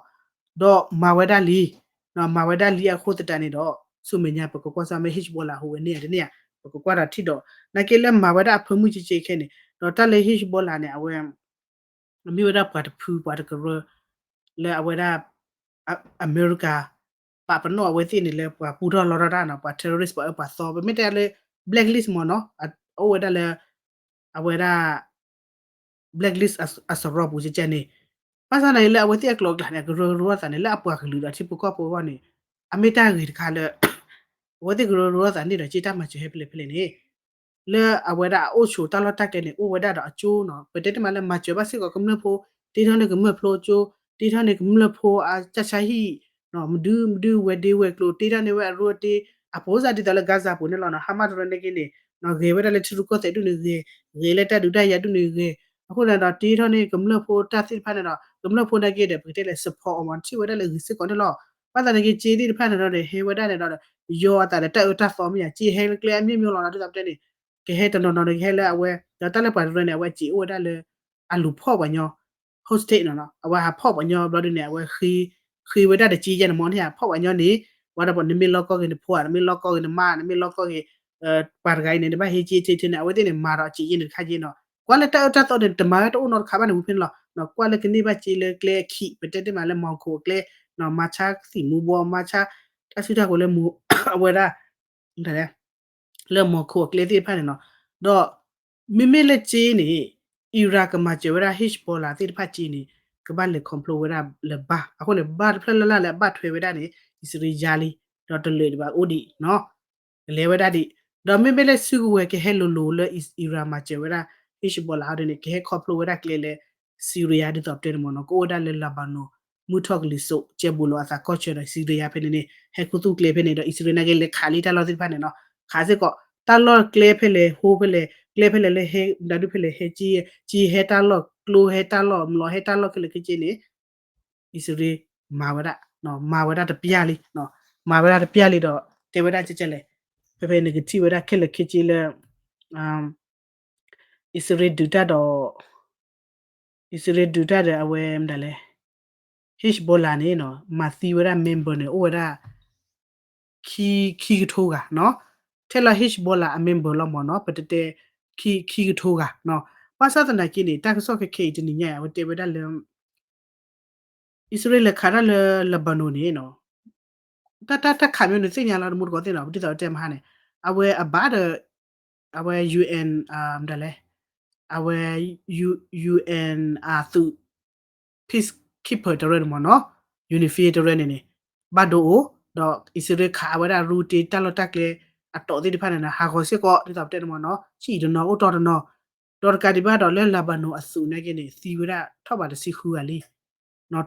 ဒီးမၤဝဲဒၣ်လံ မၤဝဲဒၣ်လံအဃိသတးန့ၣ်ဒီး ဆူမဲာ်ညါပကကွၢ်စ့ၢ်မ့ၢ် Hezbollah ဟူးဝဲန့ၢ်ဧါတန့ၢ်ဧါ ပကကွၢ်ဒီးထံၣ်ဒီး နာ်က့လၢမၤဝဲဒၣ်အဖၢမုၢ်ကဲကဲခဲန့ၣ် ဒီးတၢ်လၢ Hezbollah န့ၣ် အဝဲ မ့ၢ်ဝဲဒၣ်ပှၤတဖုပှၤတကရၢ လၢအဝဲဒၣ် အ အမဲရကၤ ပာ်ပနီၣ်အဝဲသ့ၣ်န့ၣ်လၢပှၤပူထီၣ်လီထီၣ်တၢ်နီၤ ပှၤ terrorist ပှၤအၢပှၤသီ ပမ့ၢ်တဲလၢ blacklist မ့ၢ်နီၤ အိၣ်ဝဲဒၣ်လၢ အဝဲဒၣ် blacklist အစရီပူၤကဲကဲန့ၣ် ဘၣ်ဆၣ်သနာ်က့လၢအဝဲသ့ၣ်အကျိၤအကျဲန့ၣ် ကရၢကရိအသးန့ၣ် လၢအပှၤကလုာ်ဒီးထံဖိကီၢ်ဖိအဂီၢ်န့ၣ် အမ့ၢ်တၢ်ဂ့ၤတခါလၢ အဝဲသ့ၣ်ကရၢကရိအသးန့ၣ်ဒီး က့တၢ်မၤစၢၤဟဲဖဲလဲၣ်ဖဲလဲၣ်န့ၣ် လၢအဝဲဒၣ်အအိၣ်ဆိးတၢ်လီၢ်တၢ်ကျဲန့ၣ် အိၣ်ဝဲဒၣ်ဒီးအကၠိနီၤ ပတဲတမံၤလၢမၤစၢၤဘၣ်စ့ၢ်ကီးကမျၢၢ်ဖိ တ့ထီၣ်န့ၢ်ကမျၢၢ်ဖိအကၠိ တ့ထီၣ်န့ၢ်ကမျၢၢ်ဖိအကၢ်ဆါဟံၣ် မဒုမဒုဝဲၤဒ့ဝဲၤကျိၤ တ့ထီၣ်န့ၢ်ဝဲအရူအတ့ အပိစၢ်ဒ်သိးလၢ Gaza ပူၤန့ၣ်လီၤနီၤ Hamas တရၢန့ၣ်က့န့ၣ် ဂဲၤဝဲဒၣ်လၢထံရူၢ်ကီၢ်သဲးဒူၣ်န့ၣ်ဂဲၤ ဂဲၤလၢတၢ်ဒုးတၢ်ယၤဒူၣ်န့ၣ်ဂဲၤ အဃိန့ၣ်ဒီး တ့ထီၣ်န့ၢ်ကမျၢၢ်ဖိတၢ်သ့ၣ်တဖၣ်န့ၣ်ဒီး ကမျၢၢ်ဖိန့ၣ်က့ဒီး ပကတဲလဲၣ် support အီၤမ့ၢ်ထံၣ်ဝဲဒၣ်လၢဂ့ၤစ့ၢ်ကီးန့ၣ်လီၤ ဘၣ်သနာ်က့ က့သ့ၣ်တဖၣ်န့ၣ်ဒီး ဟဲဝဲဒၣ်န့ၣ်ဒီး ယီအသးဒီးတၢ်အၢတၢ်သီမ့ၢ်ဧါ က့ဟဲလၢကျဲအမျိုးမျိုးလီၤနီၤ ဒ်သိးပတဲန့ၣ် ကဟဲတနီၤနီၤန့ၣ် ကဟဲလၢအဝဲ ဒီးတၢ်လၢပှၤတရၢန့ၣ် အဝဲက့အိၣ်ဝဲဒၣ်လၢ အလူၤဖီၣ်ပှၤညီ hostage နီၤနီၤ အဝဲဟးဖီၣ်ပှၤညီဘျီဒုန့ၣ် အဝဲ ဃ့ဝဲဒၣ်တက့ယဲၢ်န့ၣ်မ့ၢ်န့ၣ် ဟးဖီၣ်ပှၤညီန့ၣ် ဝဲဒီးနမ့ၢ်လီၢ်ကီၢ်ဂ့ၤနဖိဧါ နမ့ၢ်လီၢ်ကီၢ်ဂ့ၤနမါ နမ့ၢ်လီၢ်ကီၢ်ဂ့ၤ ပှၤတဂၤအံၤန့ၣ် နဘၣ်ဟ့က့ထံထံန့ၣ် အဝဲသ့ၣ်န့ၣ် မၤဒီးက့ယဲၢ်န့ၣ်တခါက့နီၤ ကွၢ်လၢတၢ်အၢတၢ်သီန့ၣ် တမၤဝဲတအိၣ်နီတခါဘၣ်န့ၣ် ဝံၤဖဲန့ၣ်လီၤ ကွၢ်လၢကန့ၢ်ဘၣ်က့လၢကျဲအခံး ပတဲတ့ၢ်မးလၢ Moscow အကျဲ မၤဆါသံၣ်မူၤဘှီး မၤဆါ တၢ်စုတၢ်ကဝဲၤလၢ အဝဲဒၣ် လၢ Moscow အကျဲသ့ၣ်တဖၣ်န့ၣ်နီၤ ဒီး မ့မ့ၢ်လၢက့န့ၣ် Iran ကမၤစၢၤဝဲဒၣ် Hezbollah သ့ၣ်တဖၣ်က့န့ၣ် ကဘၣ်လဲၤ complot ဝဲဒၣ်လၢဘၣ် အဃိန့ၣ် ဘၣ်တဖျၢၣ်လၢ်လၢ်လၢအဘၣ်ထွဲဝဲဒၣ်န့ၣ် အံၣ်စရ့လးလံ ဒီးတလၢာ်ဒံးဘၣ်အိၣ်ဒံးနီၤ ကလဲၤဝဲဒၣ်ဒံး ဒီးမ့မ့ၢ်လၢစုကဝဲၤကဟဲလိၤလိၤလၢ Iran မၤစၢၤဝဲဒၣ် Hezbollah ဟီဒ်န့ၣ် ကဟဲ complot ဝဲဒၣ်ကျဲလၢ Syria ဒ်သိးပတဲန့ၣ်မ့ၢ်နီၤ ကအိၣ်ဝဲဒၣ်လၢ Lebanon မုၢ်ထီၣ်ကလံၤစိး ကဲဘူးလိာ်အသးကီၢ်ဆၢဒီး Syria ဖဲန့ၣ်န့ၣ် ဟဲခူသူၣ်ကျဲဖဲန့ၣ်ဒီး အံၣ်စရ့လးနာ်က့လဲၤခးလံတၢ်လီၢ်သ့ၣ်တဖၣ်န့ၣ်နီၤ ခးစ့ၢ်ကီး တၢ်လီၢ်ကျဲဖဲလဲၣ် ဟိဖဲလဲၣ် ကျဲဖဲလဲၣ်လၢဟဲ ဒၣ်ဒုဖဲလဲၣ် ဟဲက့ က့ဟဲတၢ်လီၢ် ကျိဟဲတၢ်လီၢ် မျိာ်ဟဲတၢ်လီၢ်ခဲလၢာ်ခဲဆ့န့ၣ် အံၣ်စရ့လး မၤဝဲဒၣ် မၤဝဲဒၣ်တပျၢ်လံ မၤဝဲဒၣ်တပျၢ်လံဒီး တဲဝဲဒၣ်ကဲကဲလဲၣ် ဖဲဖဲန့ၣ်ကထံၣ်ဝဲဒၣ်ခဲလၢာ်ခဲဆ့လၢ အံၣ်စရ့လးဒုးတၢ်ဒီး အံၣ်စရ့လးဒုးတၢ်ဒီးအဝဲမတၤလဲၣ် Hezbollah န့ၣ်နီၤ မၤသံဝဲဒၣ် member န့ၣ် အိၣ်ဝဲဒၣ် ခံ ခံကထိဂၤနီၤ ထဲလီၤ Hezbollah အ member လီၤမ့ၢ်နီၤ ပတတဲ ခံ ခံကထိဂၤနီၤ ဘၣ်ဆၣ်သနာ်က့န့ၣ် တၢ်ကစီၣ်ခဲခဲအံၤတနံၤညါအံၤ အဝဲတဲဝဲဒၣ်လၢ အံၣ်စရ့လးလဲၤခးတၢ်လၢ Lebanon န့ၣ်နီၤ တၢ် တၢ် တၢ်ခးမ့ၢ်န့ၣ်သ့ၣ်ညါလီၤ တမူတကိးသ့ၣ်နီၤ ဒ်သိးတဲမဟါန့ၣ် အဝဲအဘၣ်ဒီး အဝဲ UN မတၤလဲၣ် အဝဲ UN အသုး peacekeeper တရၢန့ၣ်မ့ၢ်နီၤ UNIFIL တရၢန့ၣ်န့ၣ် ဘၣ်ဒိအိၣ် ဒီးအံၣ်စရ့လးခးဝဲဒၣ်ရူတ့တၢ်လီၢ်တၢ်ကျဲ အတီၢ်သ့ၣ်တဖၣ်န့ၣ် ဟးဂီၤစ့ၢ်ကီး ဒ်သိးပတဲန့ၣ်မ့ၢ်နီၤ ဆံၣ်တနီၤအိၣ်တီၢ်တနီၤ, ဒီးတကးဒံးဘၣ်ဒီးလၢ Lebanon အသုးနာ်က့န့ၣ် သံဝဲဒၣ်ထီၣ်ဘးတဆံဃုဂၤလံ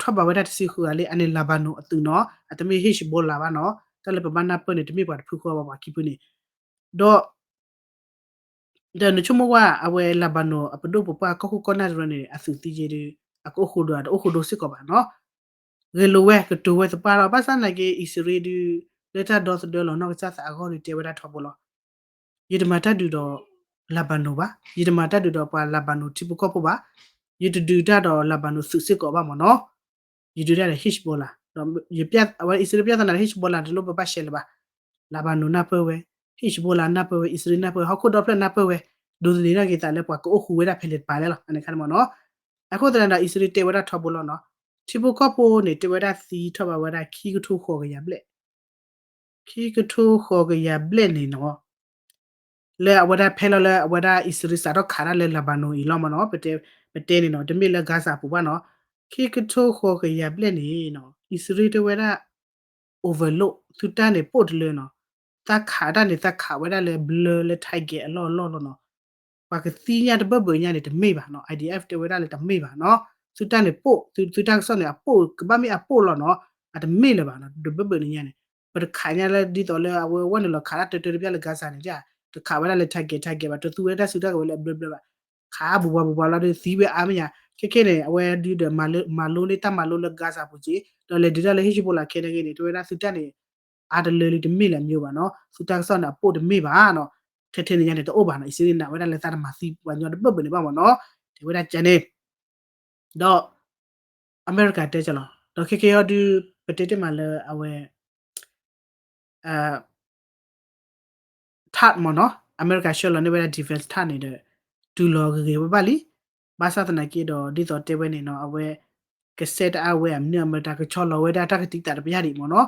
ထီၣ်ဘးဝဲဒၣ်တဆံဃုဂၤလံ အန့ၣ် Lebanon အသုးနီၤ အတမ့ၢ် Hezbollah ဘၣ်နီၤ တၢ်လၢပဘၣ်နၢ်ပၢၢ်န့ၣ် တမ့ၢ်ပှၤတဖုဃီဘၣ် ပှၤခံဖုန့ၣ်, ဒီး ဒီးနဆိကမိၣ်ဝဲ အဝဲ Lebanon အပဒိၣ်ပပှၢ်ကီၢ်ခိၣ်ကီၢ်နၢ်တရၢန့ၣ် အသုးသံက့ဒုး အကအိၣ်ဃိဒိၣ် တအိၣ်ဃိဒိၣ်စ့ၢ်ကီးဘၣ်နီၤ, ဂဲၤလိာ်ဝဲ ကတိၤဝဲသပှၢ်လီၤ ဘၣ်ဆၣ်သနာ်က့ အံၣ်စရ့လးဒုး လၢတၢ်ဒီသဒၢလီၤနီၢ်ကစၢ်သးအဂီၢ်ဒုးတဲဝဲဒၣ်ထီဘိလီၤ ယတမၤတၢ်ဒုးဒီး Lebanon ဘၣ်, ယတမၤတၢ်ဒုးဒီးပှၤ Lebanon ထံဖိကီၢ်ဖိဘၣ်, ယတဒုးတၢ်ဒီး Lebanon သုးစ့ၢ်ကီးဘၣ်မ့ၢ်နီၤ, ယဒုးတၢ်ဒီး Hezbollah ဒီး အဝဲအံၣ်စရ့လးပျၢ်သနာ် Hezbollah တလိၣ်ပဘၣ်ရှဲလၢၤဘၣ်, Lebanon နၢ်ပၢၢ်ဝဲ, Hezbollah နၢ်ပၢၢ်ဝဲ, အံၣ်စရ့လးနၢ်ပၢၢ်ဝဲ, ဟီၣ်ခိၣ်ဒီဖျၢၣ်နၢ်ပၢၢ်ဝဲ, ဒိးသန့ၤထီၣ်က့ၤသးလၢပှၤကအိၣ်ဃူဝဲဒၣ်ဖဲလဲၣ်တပၤလဲၣ်လီၤ အန့ၣ်ခါန့ၣ်မ့ၢ်နီၤ, အဃိသတးဒီး အံၣ်စရ့လးတဲဝဲဒၣ်ထီဘိလီၤနီၤ, ထံဖိကီၢ်ဖိန့ၣ် တဲဝဲဒၣ်သံထီၣ်ဘးဝဲဒၣ်ခံကထိဃိးကယၤဘျဲၣ် ခံကထိဃိးကယၤဘျဲၣ်န့ၣ်နီၤ, လၢအဝဲဒၣ်ဖဲလီၤလၢအဝဲဒၣ်အံၣ်စရ့လးစးထီၣ်ခးတၢ်လၢ Lebanon အံၤလီၤမ့ၢ်နီၤ, ပတဲန့ၣ်နီၤ တမ့ၢ်လၢ Gaza ပူၤဘၣ်နီၤ, ခံကထိဃိးကယၤဘျဲၣ်န့ၣ်နီၤ အံၣ်စရ့လးတဲဝဲဒၣ် overload သုတၢ်န့ၣ်ပိၢ်တလၢနီၤ, သးခးတၢ်န့ၣ် သးခးဝဲဒၣ်လၢဘျၢလၢ target အလီၢ်အလီၢ်လီၤနီၤ, ပှၤကသံညါတဘၢၣ်ဘၢၣ်ညါန့ၣ် တမ့ၢ်ဘၣ်နီၤ, IDF တဲဝဲဒၣ်လၢတမ့ၢ်ဘၣ်နီၤ, သုတၢ်န့ၣ်ပိၢ် သုတၢ်ကစီၣ်န့ၣ် အပိၢ် ကဘၣ်မ့ၢ်အပိၢ်လီၤနီၤ, အတမ့ၢ်လၢၤဘၣ်နီၤ တဘၢၣ်ဘၢၣ်န့ၣ်ညါန့ၣ်, ပတခးညါလၢဒ်သိးလၢအဝဲဝဲနုာ်လီၤခးတၢ်တၢတဘျီလၢ Gaza န့ၣ် တခးဝဲဒၣ်လၢ target target ဘၣ် တသူဝဲဒၣ်စုတၢ်ကဝဲၤလၢအဘျၢဘျၢဘၣ်, ခးဘူးဘူးဘူးဘူးလီၤဒီးသံဝဲအါမ့ၢ်ညါ, ခဲခဲန့ၣ် အဝဲဒုးဒီးမၤလိန့ၢ်တၢ်မၤလိလၢ Gaza ပူၤက့ၤ, ဒီးလဲၤဒုးတၢ်လၢ Hezbollah ခဲန့ၣ်ဂ့ၤန့ၣ် တဲဝဲဒၣ်သုတၢ်န့ၣ် အါတလၢလံ တမ့ၢ်လၢၤမ့ၢ်ဘၣ်နီၤ, သုတၢ်ကစီၣ်န့ၣ် အပိၢ်တမ့ၢ်ဘၣ်နီၤ, ထဲထဲန့ၣ်ညါန့ၣ် တအိၣ်ဘၣ်နီၤ, အံၣ်စရ့လးနာ်ဝဲဒၣ်လၢသးတမၤသံပှၤကညီတဘၢၣ်ဘၢၣ်န့ၣ်ဘၣ်မ့ၢ်နီၤ, တဲဝဲဒၣ်ကန့ၣ်, ဒီး အမဲရကၤတဲကလီၤ, ဒီးခဲခဲအံၤဒုး ပတဲတ့ၢ်မးလၢအဝဲ ထၢးမ့ၢ်နီၤ, အမဲရကၤဆှၢလီၤန့ၢ်ဝဲဒၣ် defense ထၢးန့ၣ်ဒီး တုၤလီၤဂ့ၤဂ့ၤဘၣ်ဘၣ်လံ, ဘၣ်ဆၣ်သနာ်က့ဒီး ဒ်သိးတဲဝဲန့ၣ်နီၤ, အဝဲ ကစဲတအါဝဲအမနုၤအမတၤ ကဆီလီၤဝဲဒၣ်တၢ်ကတံာ်တာ်တပျၢ်ဒံးမ့ၢ်နီၤ,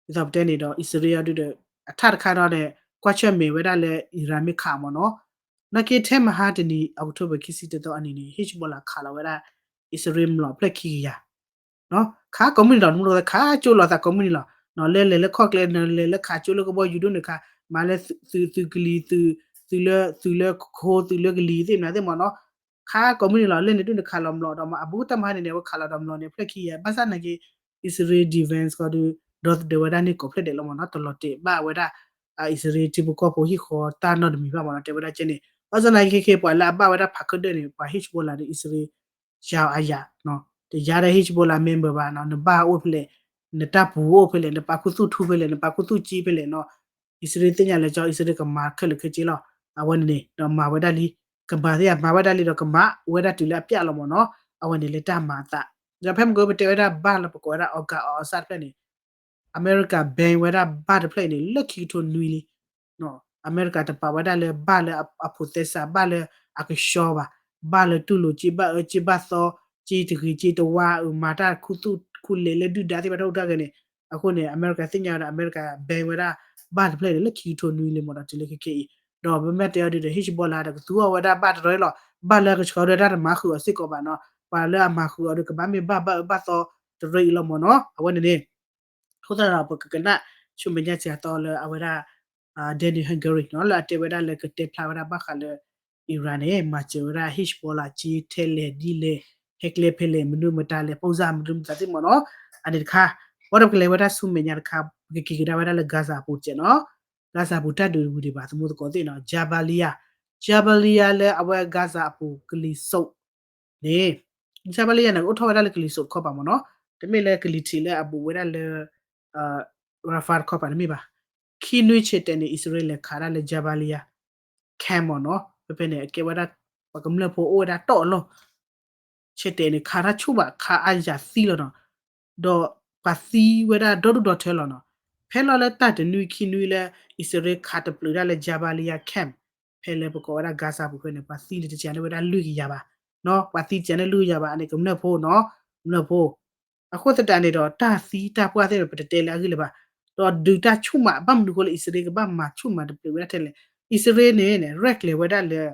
ဒ်သိးပတဲန့ၣ်ဒီး အံၣ်စရ့လးဒုးဒီး အထၢးတခါဒီး ကွၢ်ဆၢၣ်မဲာ်ဝဲဒၣ်လၢ Iran မ့ၢ်ခးမ့ၢ်နီၤ, နာ်က့ထဲမဟါတနံၤ October ခံဆံတသီအနံၤန့ၣ် Hezbollah ခးလီၤဝဲဒၣ် အံၣ်စရ့လးမျိာ်ဖျၢၣ်ခံကယၤ ခးကိးမုၢ်နံၤလီၤ, တမူတကိးခးကၠိလီၤသးကိးမုၢ်နံၤလီၤ, လဲၤလဲၤလၢခီၣ်ကျဲ လဲၤလၢခးကၠိလၢကဘီယူၤဒိၣ်န့ၣ်ခး, မၤလၢသုးကလံၤ, သုးလၢ, သုးလၢခိ, သုးလၢကလံၤသ့ၣ်မနုၤသ့ၣ်မ့ၢ်နီၤ, ခးကိးမုၢ်နံၤလီၤ, လၢန့ၣ်ဒိၣ်န့ၣ်ခးလီၤမျိာ်ဒီးမ့ၢ် အဘူးကတၢၢ်မဟါန့ၣ်န့ၣ် အဝဲခးလီၤဒီးမျိာ်န့ၣ် ဖျၢၣ်ခံကယၤ, ဘၣ်ဆၣ်သနာ်က့ အံၣ်စရ့လး defense ဃီဒုး ဒီသဒၢဝဲဒၣ်န့ၣ်ကိးဖျၢၣ်ဒဲးလီၤမ့ၢ်နီၤ, တလီၤတဲာ်ဘၣ်ဝဲဒၣ် အံၣ်စရ့လးထံဖိကီၢ်ဖိဟံၣ်ဃီတၢ်နီတမံၤဘၣ်မ့ၢ်နီၤ, တဲဝဲဒၣ်ကဲန့ၣ်, ဘၣ်ဆၣ်သနာ်က့ခဲခဲ ပှၤလၢအဘၣ်ဝဲဒၣ်ဖးခၢၣ်ဒၢၣ်န့ၣ် ပှၤ Hezbollah ဒီးအံၣ်စရ့လး ယၤအယၤ, တယၤဒီး Hezbollah member ဘၣ်နီၤ, နဘၣ်အိၣ်ဖဲလဲၣ်, နတၢ်ပူၤအိၣ်ဖဲလဲၣ်, နပာ်ခူသူၣ်ထူဖဲလဲၣ်, နပာ်ခူသူၣ်ကၠံဖဲလဲၣ်နီၤ, အံၣ်စရ့လးသ့ၣ်ညါလၢကၠီ အံၣ်စရ့လးကမၤခဲလၢာ်ခဲဆ့လီၤ, အဝဲန့ၣ်န့ၣ် ဒီးမၤဝဲဒၣ်လံ, ကမၤသ့ၣ်ညါမၤဝဲဒၣ်လံဒီးကမၤဝဲဒၣ်တုၤလၢအပျၢ်လီၤမ့ၢ်နီၤ, အဝဲန့ၣ်လၢတၢ်မၤအသး, ဒီးဖဲမ့ၢ်ကပတဲဝဲဒၣ်ဘၣ်လၢပကိးဝဲဒၣ် August အီစၣ်တဖျၢၣ်န့ၣ် အမဲရကၤ ban ဝဲဒၣ်ဘၣ်တဖျၢၣ်အံၤန့ၣ် လၢခံကထိနွံလံ, အမဲရကၤတပာ်ဝဲဒၣ်လၢဘၣ်လၢအဖိးသဲစး ဘၣ်လၢအကဆှီဘၣ်, ဘၣ်လၢတူၢ်လိာ်ကၠ့ဘၣ်အၢကၠ့ဘၣ်သီ, ကၠ့တဂ့ၤကၠ့တဝါ, မၤတၢ်ခူသူၣ်ခူလဲၣ်လၢဒုၣ်ဒါသ့ၣ်တဖၣ်တအိၣ်တၢ်ဂ့ၤန့ၣ်, အဃိန့ၣ် အမဲရကၤသ့ၣ်ညါဝဲဒၣ် အမဲရကၤ ban ဝဲဒၣ်ဘၣ်တဖျၢၣ်န့ၣ် လၢခံကထိနွံလံမ့ၢ်ဒီးတုၤလၢခဲခဲအံၤ, ဒီးပမ့ၢ်တဲအီၤဒုးဒီး Hezbollah ဒီးကသူအီၤဝဲဒၣ်ဘၣ်တရၢအံၤလီၤ, ဘၣ်လၢအကဆှီဒီးတၢ်တမၤဃုာ်အီၤစ့ၢ်ကီးဘၣ်နီၤ, ပှၤလၢအမၤဃုာ်အီၤဒီး ကဘၣ်မ့ၢ်ဘၣ်ဘၣ်အၢဘၣ်သီတရၢအံၤလီၤမ့ၢ်နီၤ, အဝဲန့ၣ်န့ၣ် အဃိသတးဒီး ပကကနၣ်ဆူမဲာ်ညါစှၤသီလၢအဝဲဒၣ် Daniel Hagari နီၤ လၢအတဲဝဲဒၣ်လၢကတဲဖျါဝဲဒၣ်ဘၣ်ဃးလၢ Iran န့ၣ် မၤစၢၤဝဲဒၣ် Hezbollah ကၠ့ထဲလဲၣ်ဒ်လဲၣ် ဟဲကျဲဖဲလဲၣ် မနုၤမတၤလဲၣ် ပိၢ်စၢ်မနုၤမတၤသ့ၣ်မ့ၢ်နီၤ, အန့ၣ်တခါ, ဘၣ်ဒီးပကလဲၤဝဲဒၣ်ဆူမဲာ်ညါတခါ, ပကက့ၤကဒါဝဲဒၣ်လၢ Gaza အပူၤတကဲးနီၤ, Gaza အပူၤတၢ်ဒုးတဝံၤဒံးဘၣ် သမူသကိးသ့ၣ်နီၤ, Jabalia, Jabalia လၢအဝဲ Gaza အပူၤကလံၤစိး န့ၣ်, Jabalia န့ၣ် ကအိၣ်ထီၣ်ဝဲဒၣ်လၢကလံၤစိးတခီပၤမ့ၢ်နီၤ, တမ့ၢ်လၢကလံၤထံးလၢအဘူးဝဲဒၣ်လၢ Rafah တခီပၤတမ့ၢ်ဘၣ်, ခံနွံဆံးတဲာ်န့ၣ် အံၣ်စရ့လးလဲၤခးဒၣ်လၢ Jabalia camp မ့ၢ်နီၤ, ဖဲဖဲန့ၣ် အကဲဝဲဒၣ် ပှၤကမျၢၢ်ဖိအိၣ်ဝဲဒၣ်တီၢ်အလီၢ် ဆံးတဲာ်န့ၣ် ခးတၢ်ဆူၣ်ဘၣ် ခးအါယၤသံလီၤနီၤ, ဒီးပှၤသံဝဲဒၣ်ဒီဒူၣ်ဒီထၢလီၤနီၤ, ဖဲလီၤလၢတၢ်တနွံခံနွံလၢ အံၣ်စရ့လးခးတပျုာ်ဒၣ်လၢ Jabalia camp ဖဲလၢပကိးဝဲဒၣ် Gaza ပူၤဖဲန့ၣ် ပှၤသံန့ၣ်တစှၤန့ၢ်ဝဲဒၣ်လွံၢ်ကယၤဘၣ်, ပှၤသံတစှၤန့ၢ်လွံၢ်ကယၤဘၣ် အန့ၣ်ကမျၢၢ်ဖိနီၤ, ကမျၢၢ်ဖိ အဃိသတးန့ၣ်ဒီး တၢ်သံတၢ်ပှၢ်သ့ၣ်န့ၣ် ပတတဲလၢအဂ့ၢ်လၢၤဘၣ်, ဒီးဒုးတၢ်ဆူၣ်မး ဘၣ်မနုၤအဃိလၢအံၣ်စရ့လးကဘၣ်မၤဆူၣ်မၤတပျုာ်ဝဲဒၣ်ထဲလဲၣ်, အံၣ်စရ့လးန့ၣ် ရဲၣ်ကျဲၤဝဲဒၣ်လၢ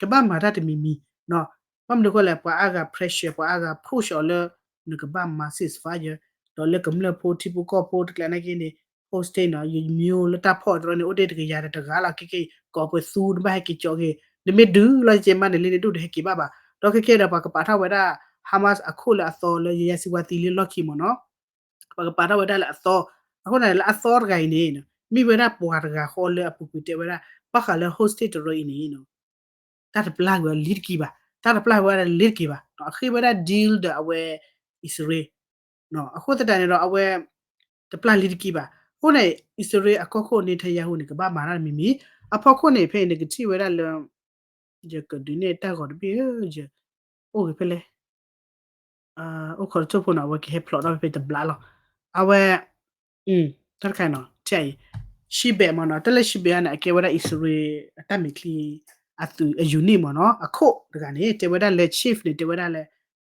ကဘၣ်မၤတၢ်တမံၤမံၤ, ဘၣ်မနုၤအဃိလဲၣ် ပှၤအါဂၤ pressure ပှၤအါဂၤ push အီၤလၢ နကဘၣ်မၤ ceasefire ဒီးလၢကမျၢၢ်ဖိထံဖိကီၢ်ဖိတကျါနာ်က့န့ၣ် hostage နီၤ ယမျိုးလၢတၢ်ဖီၣ်တရၢန့ၣ် အိၣ်တ့ၢ်တကယၤဒီးတဂၤလီၤ ခဲကဲအံၤ ကိးပှဲၤသူ နဘၣ်ဟဲက့ၤကၠီက့ၤ နမ့ၢ်ဒုးလီၤယကဲမးန့ၣ် လၢန့ၣ်ဒိၣ်တဟဲက့ၤဘၣ်ဘၣ် ဒီးခဲကဲဒီးပှၤကပာ်ထီၣ်ဝဲဒၣ် Hamas အခိၣ်လၢအသီလၢယဲယါစံဝါသံလၢလီၢ်ခံမ့ၢ်နီၤ ပှၤကပာ်ထီၣ်ဝဲဒၣ်လၢအသီ အဃိန့ၣ်လၢအသီတဂၤအံၤန့ၣ် မ့ၢ်ဝဲဒၣ်ပှၤတဂၤဃီလၢအပူၤကွံာ်တဲဝဲဒၣ် ဘၣ်ဃးလၢ hostage တရၢအံၤန့ၣ် တၢ်တပျၢ်ကွံာ်အီၤလံတက့ၢ်ဘၣ် တၢ်တပျၢ်ဝဲဒၣ်လံတက့ၢ်ဘၣ် အဃ့ဝဲဒၣ် deal ဒီးအဝဲ အံၣ်စရ့လး အဃိသတးန့ၣ်ဒီးအဝဲ တပျၢ်လံတက့ၢ်ဘၣ် အဃိန့ၣ် အံၣ်စရ့လးအကီၢ်ခိၣ် Netanyahu န့ၣ် ကဘၣ်မၤတၢ်တမံၤမံၤ အဖီခိၣ်န့ၣ် ဖဲအံၤန့ၣ် ကထံၣ်ဝဲဒၣ်လၢ ယကဒုးနဲၣ်တၢ်ဂီၤတဘ့ၣ်ဧၢ ယ အိၣ်ဂ့ၤဖဲလဲၣ် အိၣ်ခိးတစိၢ်ဖိနီၤ အဝဲကဟဲဖျိးထီၣ်ဖဲတဘျီလီၤ အဝဲ တၢ်တခါနီၤ ထဲအံၤ Shin Bet မ့ၢ်နီၤ တၢ်လၢ Shin Bet န့ၣ် အကဲဝဲဒၣ်အံၣ်စရ့လးအတၢ်မဲာ်ချံ အသုးအ unit မ့ၢ်နီၤ အခိၣ်တဂၤန့ၣ် တဲဝဲဒၣ်လၢ chief န့ၣ် တဲဝဲဒၣ်လၢ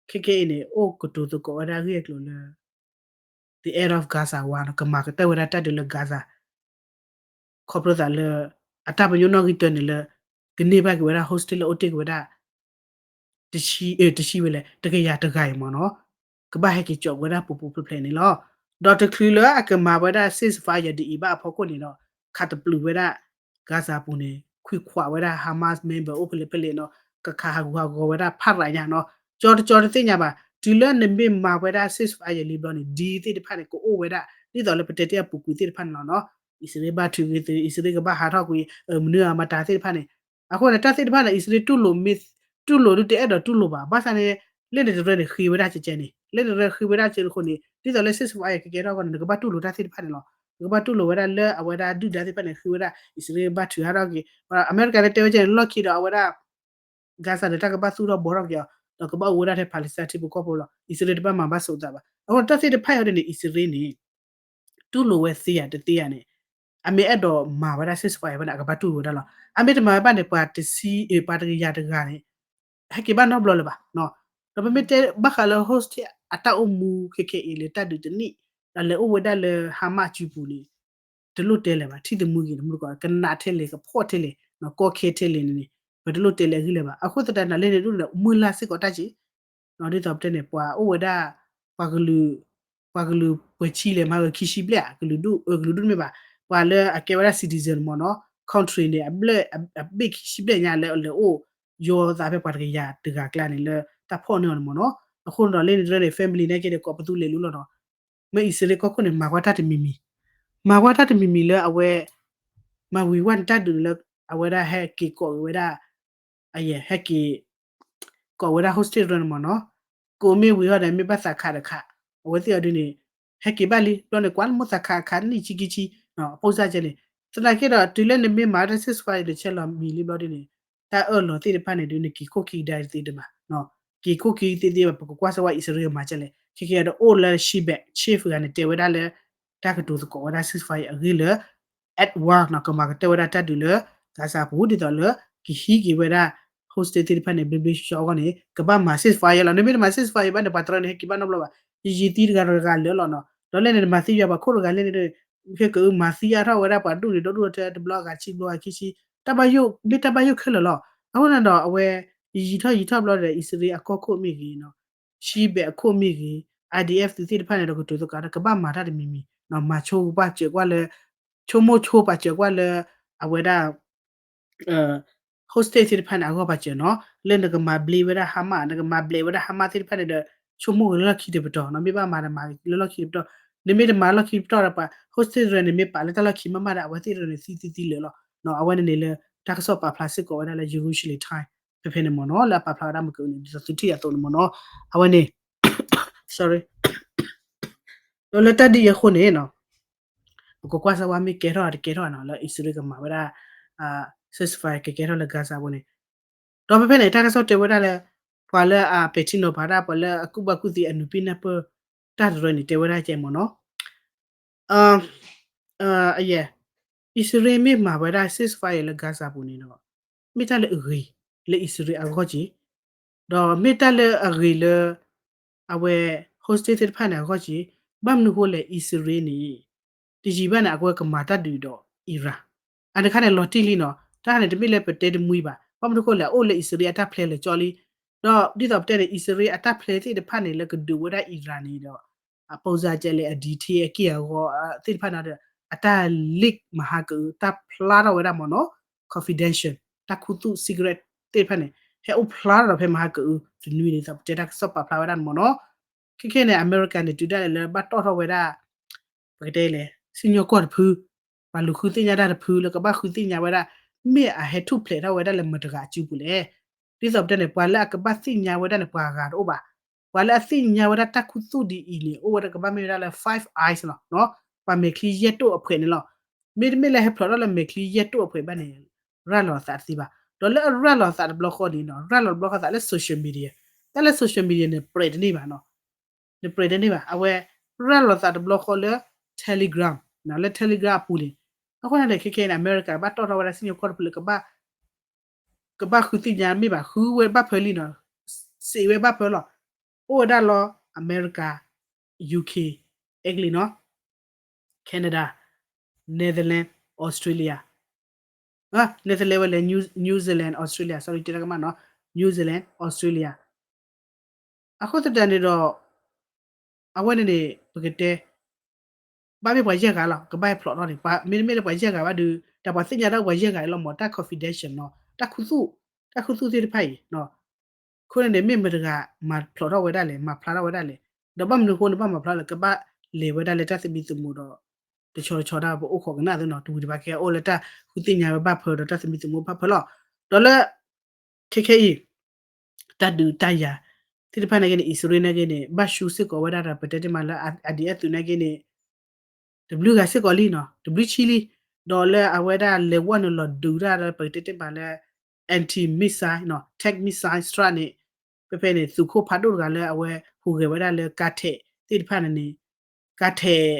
ခဲကဲအံၤန့ၣ် အိၣ်ကတိၤသကိးဝဲဒၣ်ဂ့ၢ်အကျိၤလၢ the end of Gaza war နီၤ ကမၤကတၢၢ်ဝဲဒၣ်တၢ်ဒုးလၢ Gaza ခီဖျိသးလၢ အတၢ်ပညိၣ်နီၣ်ဂံၢ်တၢန့ၣ်လၢ ကန့ၢ်ဘၣ်က့ၤဝဲဒၣ် hostage လၢအိၣ်တ့ၢ်က့ၤဝဲဒၣ် တဆံ တဆံဝဲလဲၣ် တကယၤတဂၤအံၤမ့ၢ်နီၤ ကဘၣ်ဟဲက့ၤကၠီဝဲဒၣ်ပူၤပူၤဖျဲးဖျဲးန့ၣ်လီၤ. ဒီးတချုးလၢအကမၤဝဲဒၣ် ceasefire ဒ်အံၤဘၣ်အဖီခိၣ်န့ၣ်ဒီး ခးတပျုာ်ဝဲဒၣ် Gaza ပူၤန့ၣ် ခွံခွးဝဲဒၣ် Hamas member အိၣ်ဖဲလဲၣ်ဖဲလဲၣ်နီၤ ကခးဟးဂူာ်ဟးဂီၤဝဲဒၣ်ဖးရၤညါနီၤ ကၠီတကၠီတသ့ၣ်ညါဘၣ် တုၤလၢနမ့ၢ်မၤဝဲဒၣ် ceasefire လံဘျီန့ၣ် deal သ့ၣ်တဖၣ်န့ၣ် ကအိၣ်ဝဲဒၣ် ဒ်သိးလၢပတဲတ့ၢ်အပူၤကွံာ်သ့ၣ်တဖၣ်န့ၣ်လီၤနီၤ အံၣ်စရ့လးဘၣ်ထုးက့ၤသုး အံၣ်စရ့လးကဘၣ်ဟးထီၣ်ကွံာ် မနုၤအမတၤသ့ၣ်တဖၣ်န့ၣ် အဃိန့ၣ် တၢ်သ့ၣ်တဖၣ်န့ၣ် အံၣ်စရ့လးတူၢ်လိာ်မ့ၢ် တူၢ်လိာ်ဒုးတအဲၣ်ဒိးတူၢ်လိာ်ဘၣ် ဘၣ်ဆၣ်န့ၣ် လၢန့ၣ်တရၢန့ၣ် ဃ့ဝဲဒၣ်ကဲကဲန့ၣ် လၢန့ၣ်တရၢဃ့ဝဲဒၣ်ကဲန့ၣ်အဃိန့ၣ် ဒ်သိးလၢ ceasefire ကကဲထီၣ်အဂီၢ်န့ၣ် နကဘၣ်တူၢ်လိာ်တၢ်သ့ၣ်တဖၣ်န့ၣ်လီၤ. နကဘၣ်တူၢ်လိာ်ဝဲဒၣ်လၢအဝဲဒၣ်ဒုၣ်ဒါသ့ၣ်တဖၣ်န့ၣ် ဃ့ဝဲဒၣ် အံၣ်စရ့လးဘၣ်ထုးဟးထီၣ်က့ၤ အမဲရကၤန့ၣ်တဲဝဲကဲန့ၣ် လီၢ်ခံဒီးအဝဲဒၣ် Gaza န့ၣ် တၢ်ကဘၣ်သူၣ်ထီၣ်ဘှီထီၣ်က့ၤအီၤ ဒီးကဘၣ်အိၣ်ဝဲဒၣ်ထဲ Palestine ထံဖိကီၢ်ဖိလီၤ. အံၣ်စရ့လးတဘၣ်မၤဘၣ်ဆိးသးဘၣ်. အဃိန့ၣ် တၢ်သ့ၣ်တဖၣ်အံၤဒ်န့ၣ် အံၣ်စရ့လးန့ၣ် တူၢ်လိာ်ဝဲသ့ဧါတသ့ဧါန့ၣ် အမ့ၢ်အဲၣ်ဒိးမၤဝဲဒၣ် ceasefire ဘၣ်န့ၣ် အကဘၣ်တူၢ်လိာ်ဝဲဒၣ်လီၤ. အမ့ၢ်တမၤဝဲဘၣ်န့ၣ် ပှၤတဆံ ပှၤတကယၤတဂၤန့ၣ် ဟဲက့ၤဘၣ်နီတဘျီလၢၤဘၣ်. ဒီးပမ့ၢ်တဲဘၣ်ဃးလၢ hostage အတၢ်အိၣ်မူခဲခဲအံၤလၢတၢ်ဒုးတနံၣ် ဒီးလဲၤအိၣ်ဝဲဒၣ်လၢ Hamas စုပူၤန့ၣ် တလိၣ်တဲလၢၤဘၣ် ထံၣ်သမူဂ့ၤ တမူတကိး ကနးထဲလဲၣ် ကဖှီၣ်ထဲလဲၣ် ကီခဲထဲလဲၣ်န့ၣ် ပတလိၣ်တဲလၢၤအဂ့ၢ်လၢၤဘၣ်. အဃိသတးန့ၣ် လၢန့ၣ်ဒ်န့ၣ် မုၢ်လၢ်စ့ၢ်ကီးတၢ်က့ ဒ်သိးပတဲန့ၣ် ပှၤအိၣ်ဝဲဒၣ် ပှၤကလုာ် ပှၤကလုာ်ပှဲၤဆံလဲၣ် မၤဂၤခံဆံဘျဲၣ် ကလုာ်ဒူၣ် ကလုာ်ဒူၣ်တမ့ၢ်ဘၣ် ပှၤလၢအကဲဝဲဒၣ် citizen မ့ၢ်နီၤ country န့ၣ် အဘျဲၣ် အဘ့ၣ်ခံဆံဘျဲၣ်ညါလၢအလဲၤအိၣ် ယီၤသးဖဲပှၤတကယၤတဂၤကျါန့ၣ်လၢတၢ်ဖီၣ်န့ၢ်အီၤန့ၣ်မ့ၢ်နီၤ အဃိန့ၣ်ဒီးလၢန့ၣ်တရၢန့ၣ် family နာ်က့ဒီး ကိးပသူလဲၤလူလီၤနီၤ မ့ၢ်အံၣ်စရ့လးကီၢ်ခိၣ်န့ၣ် မၤကွၢ်တၢ်တမံၤမံၤ မၤကွၢ်တၢ်တမံၤမံၤလၢအဝဲ မၤဝံၤဝဲန့ၣ်တၢ်ဒုးန့ၣ်လၢ အဝဲဒၣ်ဟဲက့ၤကိးက့ၤဝဲဒၣ် အယဲၢ်ဟဲက့ၤ ကိးဝဲဒၣ် hostage တရၢန့ၣ်မ့ၢ်နီၤ ကိးမ့ၢ်ဝံၤဟီဒီး မ့ၢ်ဘၣ်သးခးတခး အဝဲသ့ၣ်အီၤဒ်န့ၣ် ဟဲက့ၤဘၣ်လံ ဘျီန့ၣ် ကွၢ်လၢမိၢ်သးခးခးနံၣ်ဆံခံဆံ အပိၢ်စၢ်ကဲန့ၣ် သနာ်က့ဒီး တုၤလၢနမ့ၢ်မၤတၢ် ceasefire လၢဆဲးလီၤမံၤလံဘျီဒ်န့ၣ် တၢ်အၢၣ်လီၤသ့ၣ်တဖၣ်န့ၣ်ဒ်န့ၣ် က့ၤခိၣ်က့ၤကဒါသ့တဘၣ် က့ၤခိၣ်က့ၤသ့သ့ဘၣ် ပကကွၢ်စၢၤဝဲအံၣ်စရ့လးမၤကဲလဲၣ် ခဲကဲဒီးအိၣ်လၢ Shin Bet chief ဂၤန့ၣ် တဲဝဲဒၣ်လၢ တၢ်ကတိၤသကိးဝဲဒၣ် ceasefire အဂ့ၢ်လၢ at war နီၤ ကမၤကတၢၢ်ဝဲဒၣ်တၢ်ဒုးလၢ Gaza ပူၤ ဒ်သိးလၢ ကဟံးက့ၤဝဲဒၣ် hostage သ့ၣ်တဖၣ်န့ၣ် ဘျ့ဘျ့ဆှီဆှီအဂီၢ်န့ၣ် ကဘၣ်မၤ ceasefire လီၤ နမ့ၢ်တမၤ ceasefire ဘၣ်န့ၣ် ပှၤတရၢန့ၣ် ဟဲက့ၤဘၣ်နီတဘျီဘၣ် ယံာ်ယံာ်သံတဂၤတဂၤလၢာ်လီၤနီၤ ဒီးလဲၣ်န့ၣ် နမၤသံယွၤပှၤခိၣ်တဂၤလဲၣ်န့ၣ် ခဲကမၤသံအါထီၣ်ဝဲဒၣ်ပှၤဒူၣ်န့ၣ် ဒီဒူၣ်ထဲတဘျီဂၤဆံဘျီဂၤခံဆံ တၢ်ဘၣ်ယိၣ် မ့ၢ်တၢ်ဘၣ်ယိၣ်ခဲလၢာ်လီၤ အဃိန့ၣ်ဒီးအဝဲ ယံာ်ထီၣ်ယံာ်ထီၣ်ဘျီဒီး အံၣ်စရ့လးအကီၢ်ခိၣ်မ့ၢ်ဂ့ၤနီၤ Shin Bet အခိၣ်မ့ၢ်ဂ့ၤ IDF သုးသ့ၣ်တဖၣ်န့ၣ်ဒီးကတိၤသကိးဒီး ကဘၣ်မၤတၢ်တမံၤမံၤ မၤဆိပာ်စၢၤကွၢ်လၢ ဆိကမိၣ်ဆိပာ်စၢၤကွၢ်လၢ အဝဲဒၣ် hostage သ့ၣ်တဖၣ်န့ၣ် အဂီၢ်ပာ်စၢၤနီၤ လၢနကမၤဘျ့ဝဲဒၣ် Hamas နကမၤဘျ့ဝဲဒၣ် Hamas သ့ၣ်တဖၣ်န့ၣ်ဒီး ဆိကမိၣ်ဂ့ၤလၢလီၢ်ခံတပတီၢ်နီၤ မ့ၢ်ဘၣ်မၤဒီးမၤလၢလီၢ်ခံတပတီၢ် နမ့ၢ်တမၤလီၢ်ခံတပတီၢ်ဒီးပှၤ hostage တရၢန့ၣ် မ့ၢ်ပာ်လၢတၢ်လီၢ်ခံမးမးဒီး အဝဲသ့ၣ်တရၢန့ၣ် သံသံသံလၢာ်လီၤ အဝဲန့ၣ်န့ၣ်လၢ တၢ်ကစီၣ်ပာ်ဖျါစ့ၢ်ကီးဝဲဒၣ်လၢ Jerusalem Times ဖဲဖဲန့ၣ်မ့ၢ်နီၤ လၢအပာ်ဖျါဝဲဒၣ်မ့ၢ်ကန့ၣ် ဒ်သိးသုထံၣ်အသိးန့ၣ်မ့ၢ်နီၤ အဝဲန့ၣ် sorry ဒီးလၢတၢ်ဒ်အံၤအဃိန့ၣ်နီၤ ပကကွၢ်စၢၤဝဲမ့ၢ်ကဲထီၣ်တကဲထီၣ်နီၤ လၢအံၣ်စရ့လးကမၤဝဲဒၣ် ceasefire ကကဲထီၣ်လၢ Gaza အပူၤန့ၣ် ဒီးဖဲဖဲန့ၣ် တၢ်ကစီၣ်တဲဝဲဒၣ်လၢ ပှၤလၢအပဲာ်ထံနီၤဖးတၢ် ပှၤလၢအကူၣ်ဘၣ်ကူၣ်သ့အနုာ်ပံနၢ်ပၢၢ်တၢ်တရၢန့ၣ် တဲဝဲဒၣ်ကဲမ့ၢ်နီၤ အံၣ်စရ့လးမ့ၢ်မၤဝဲဒၣ် ceasefire လၢ Gaza ပူၤန့ၣ်ဒီး မ့ၢ်တၢ်လၢအဂ့ၤ လၢအံၣ်စရ့လးအဂီၢ်က့ၤ ဒီးမ့ၢ်တၢ်လၢအဂ့ၤလၢ အဝဲ hostage သ့ၣ်တဖၣ်န့ၣ်အဂီၢ်က့ၤ ဘၣ်မနုၤဃိလဲၣ် အံၣ်စရ့လးန့ၣ် တယံာ်ဘၣ်န့ၣ် အဝဲကမၤတၢ်ဒုးဒီး Iran အတခါန့ၣ် လီၤတံၢ်လံနီၤ တၢ်ခါန့ၣ် တမ့ၢ်လၢပတဲတမှံဘၣ် ဘၣ်မနုၤဃိလဲၣ် အအိၣ်လၢအံၣ်စရ့လးအတၢ်ဖျဲးလၢာ်ကၠီလံ ဒီးဒ်သိးပတဲန့ၣ် အံၣ်စရ့လးအတၢ်ဖျဲးသ့ၣ်တဖၣ်န့ၣ် လၢကဒုးဝဲဒၣ် Iran န့ၣ်ဒီး အပိစါကဲလဲၣ် အ detail အက့ၢ်အဂီၤသ့ၣ်တဖၣ်န့ၣ်ဒီး အတၢ် leak မဟါကအု တၢ်ဖျါထီၣ်ဝဲဒၣ်မ့ၢ်နီၤ confidential တၢ်ခူသူၣ် secret သ့ၣ်တဖၣ်န့ၣ် ဟဲအိၣ်ဖျါထီၣ်ဒီးဖဲမဟါကအုတနွံန့ၣ် ဒ်သိးပတဲတၢ်ကစီၣ်ပာ်ဖျါဝဲဒၣ်န့ၣ်မ့ၢ်နီၤ. ခဲခဲန့ၣ် အမဲရကၤန့ၣ် တုၤဒၣ်လဲာ်လၢဘၣ်တီၣ်ထီၣ်ဝဲဒၣ် ပကတဲလဲၣ် စံၣ်ညီၣ်ကွီၢ်တဖု ပှၤလူၤဃုသ့ၣ်ညါတၢ်တဖုလၢကဘၣ်ဃုသ့ၣ်ညါဝဲဒၣ် မ့ၢ်အဟဲထူၣ်ဖျဲးထီၣ်ဝဲဒၣ်လၢမတၤတဂၤအစုပူၤလဲၣ်. ဒ်သိးပတဲန့ၣ် ပှၤလၢအကဘၣ်သ့ၣ်ညါဝဲဒၣ်န့ၣ် ပှၤဂၤတအိၣ်ဘၣ်. ပှၤလၢအသ့ၣ်ညါဝဲဒၣ်တၢ်ခူသူၣ်ဒ်အံၤန့ၣ် အိၣ်ဝဲဒၣ်ကဘၣ်မ့ၢ်ဝဲဒၣ်လၢ Five Eyes လီၤ. ပှၤမဲာ်ချံယဲၢ်တိၣ်အဖှဲးန့ၣ်လီၤ. မ့တမ့ၢ်လၢဟဲဖျိးထီၣ်လၢမဲာ်ချံယဲၢ်တိၣ်အဖှဲးဘၣ်န့ၣ် ရၤလီၤသးတသ့ဘၣ်. ဒီးလၢအရၤလီၤသးတဘျီဃီန့ၣ် ရၤလီၤတဘျီဃီသးလၢ social media, တၢ်လၢ social media န့ၣ် ပြဲးတန့ၢ်ဘၣ်နီၤ. နပြဲးတန့ၢ်ဘၣ်. အဝဲရၤလီၤသးတဘျီဃီလၢ Telegram, လၢ Telegram အပူၤန့ၣ်. အဃိန့ၣ် ခဲခဲအံၤန့ၣ် အမဲရကၤဘၣ်တီၣ်ထီၣ်ဝဲဒၣ်စံၣ်ညီၣ်ကွီၢ်တဖုလၢ ကဘၣ်ဃုသ့ၣ်ညါမ့ၢ်ဘၣ် ဃုဝဲဘၣ်ဖၢလံနီၤ, စံးဝဲဘၣ်ဖၢလီၤ. အိၣ်ဝဲဒၣ်လီၤ အမဲရကၤ, UK, England နီၤ, Canada, Netherlands, Australia, Netherlands ဝဲလဲၣ် New Zealand, Australia, sorry တဲတၢ်ကမၣ်နီၤ, New Zealand, Australia. အဃိသတးန့ၣ်ဒီး အဝဲန့ၣ်န့ၣ် ပကတဲ ဘၣ်မ့ၢ်ပှၤယဲၢ်ဂၤလီၤ ကဘၣ်ဟဲဖျိးထီၣ်န့ၣ် မ့တမ့ၢ်လၢပှၤယဲၢ်ဂၤဘၣ်ဒီး တၢ်ပှၤသ့ၣ်ညါတၢ်ပှၤယဲၢ်ဂၤအံၤလီၤမ့ၢ် တၢ် confidential နီၤ, တၢ်ခူသူၣ်, တၢ်ခူသူၣ်သ့ၣ်တဖၣ်အံၤ အဃိန့ၣ်န့ၣ် မ့ၢ်မတၤတဂၤမၤဖျိးထီၣ်ဝဲဒၣ်လဲၣ် မၤဖျါထီၣ်ဝဲဒၣ်လဲၣ်, ဒီးဘၣ်မနုၤအဃိန့ၣ် ဘၣ်မၤဖျါလၢ ကဘၣ်လဲၤဝဲဒၣ်လၢတၢ်သမံသမိးဒီး တဆီတဆီဒၣ်ပအိၣ်ခိးကနၣ်သ့နီၤ, တဝံၤတဘၣ်ကဲအိၣ်လၢတၢ်ဃုသ့ၣ်ညါဝဲဘၣ်ဖၢဒီးတၢ်သမံသမိးဘၣ်ဖၢလီၤ. ဒီးလၢ ခဲခဲအံၤ တၢ်ဒုးတၢ်ယၤသ့ၣ်တဖၣ်နာ်က့န့ၣ် အံၣ်စရ့လးနာ်က့န့ၣ် ဘၣ်ရှူစ့ၢ်ကီးဝဲဒၣ်ဒီး ပတဲတ့ၢ်မးလၢ IDF သုးနာ်က့န့ၣ် တဘျုးဂၤစ့ၢ်ကီးလံနီၤ, တဘျုးဆံလံ. ဒီးလၢအဝဲဒၣ်လဲၤဝဲနုာ်လီၤဒုးတၢ်လၢပကတဲတ့ၢ်မးလၢ anti missile နီၤ, tactical missile strike န့ၣ် ဖဲဖဲန့ၣ် သုးခိၣ်ဖးဒိၣ်တဂၤလၢအဝဲဟူးဂဲၤဝဲဒၣ်လၢကါထဲးသ့ၣ်တဖၣ်န့ၣ်န့ၣ် ကါထဲး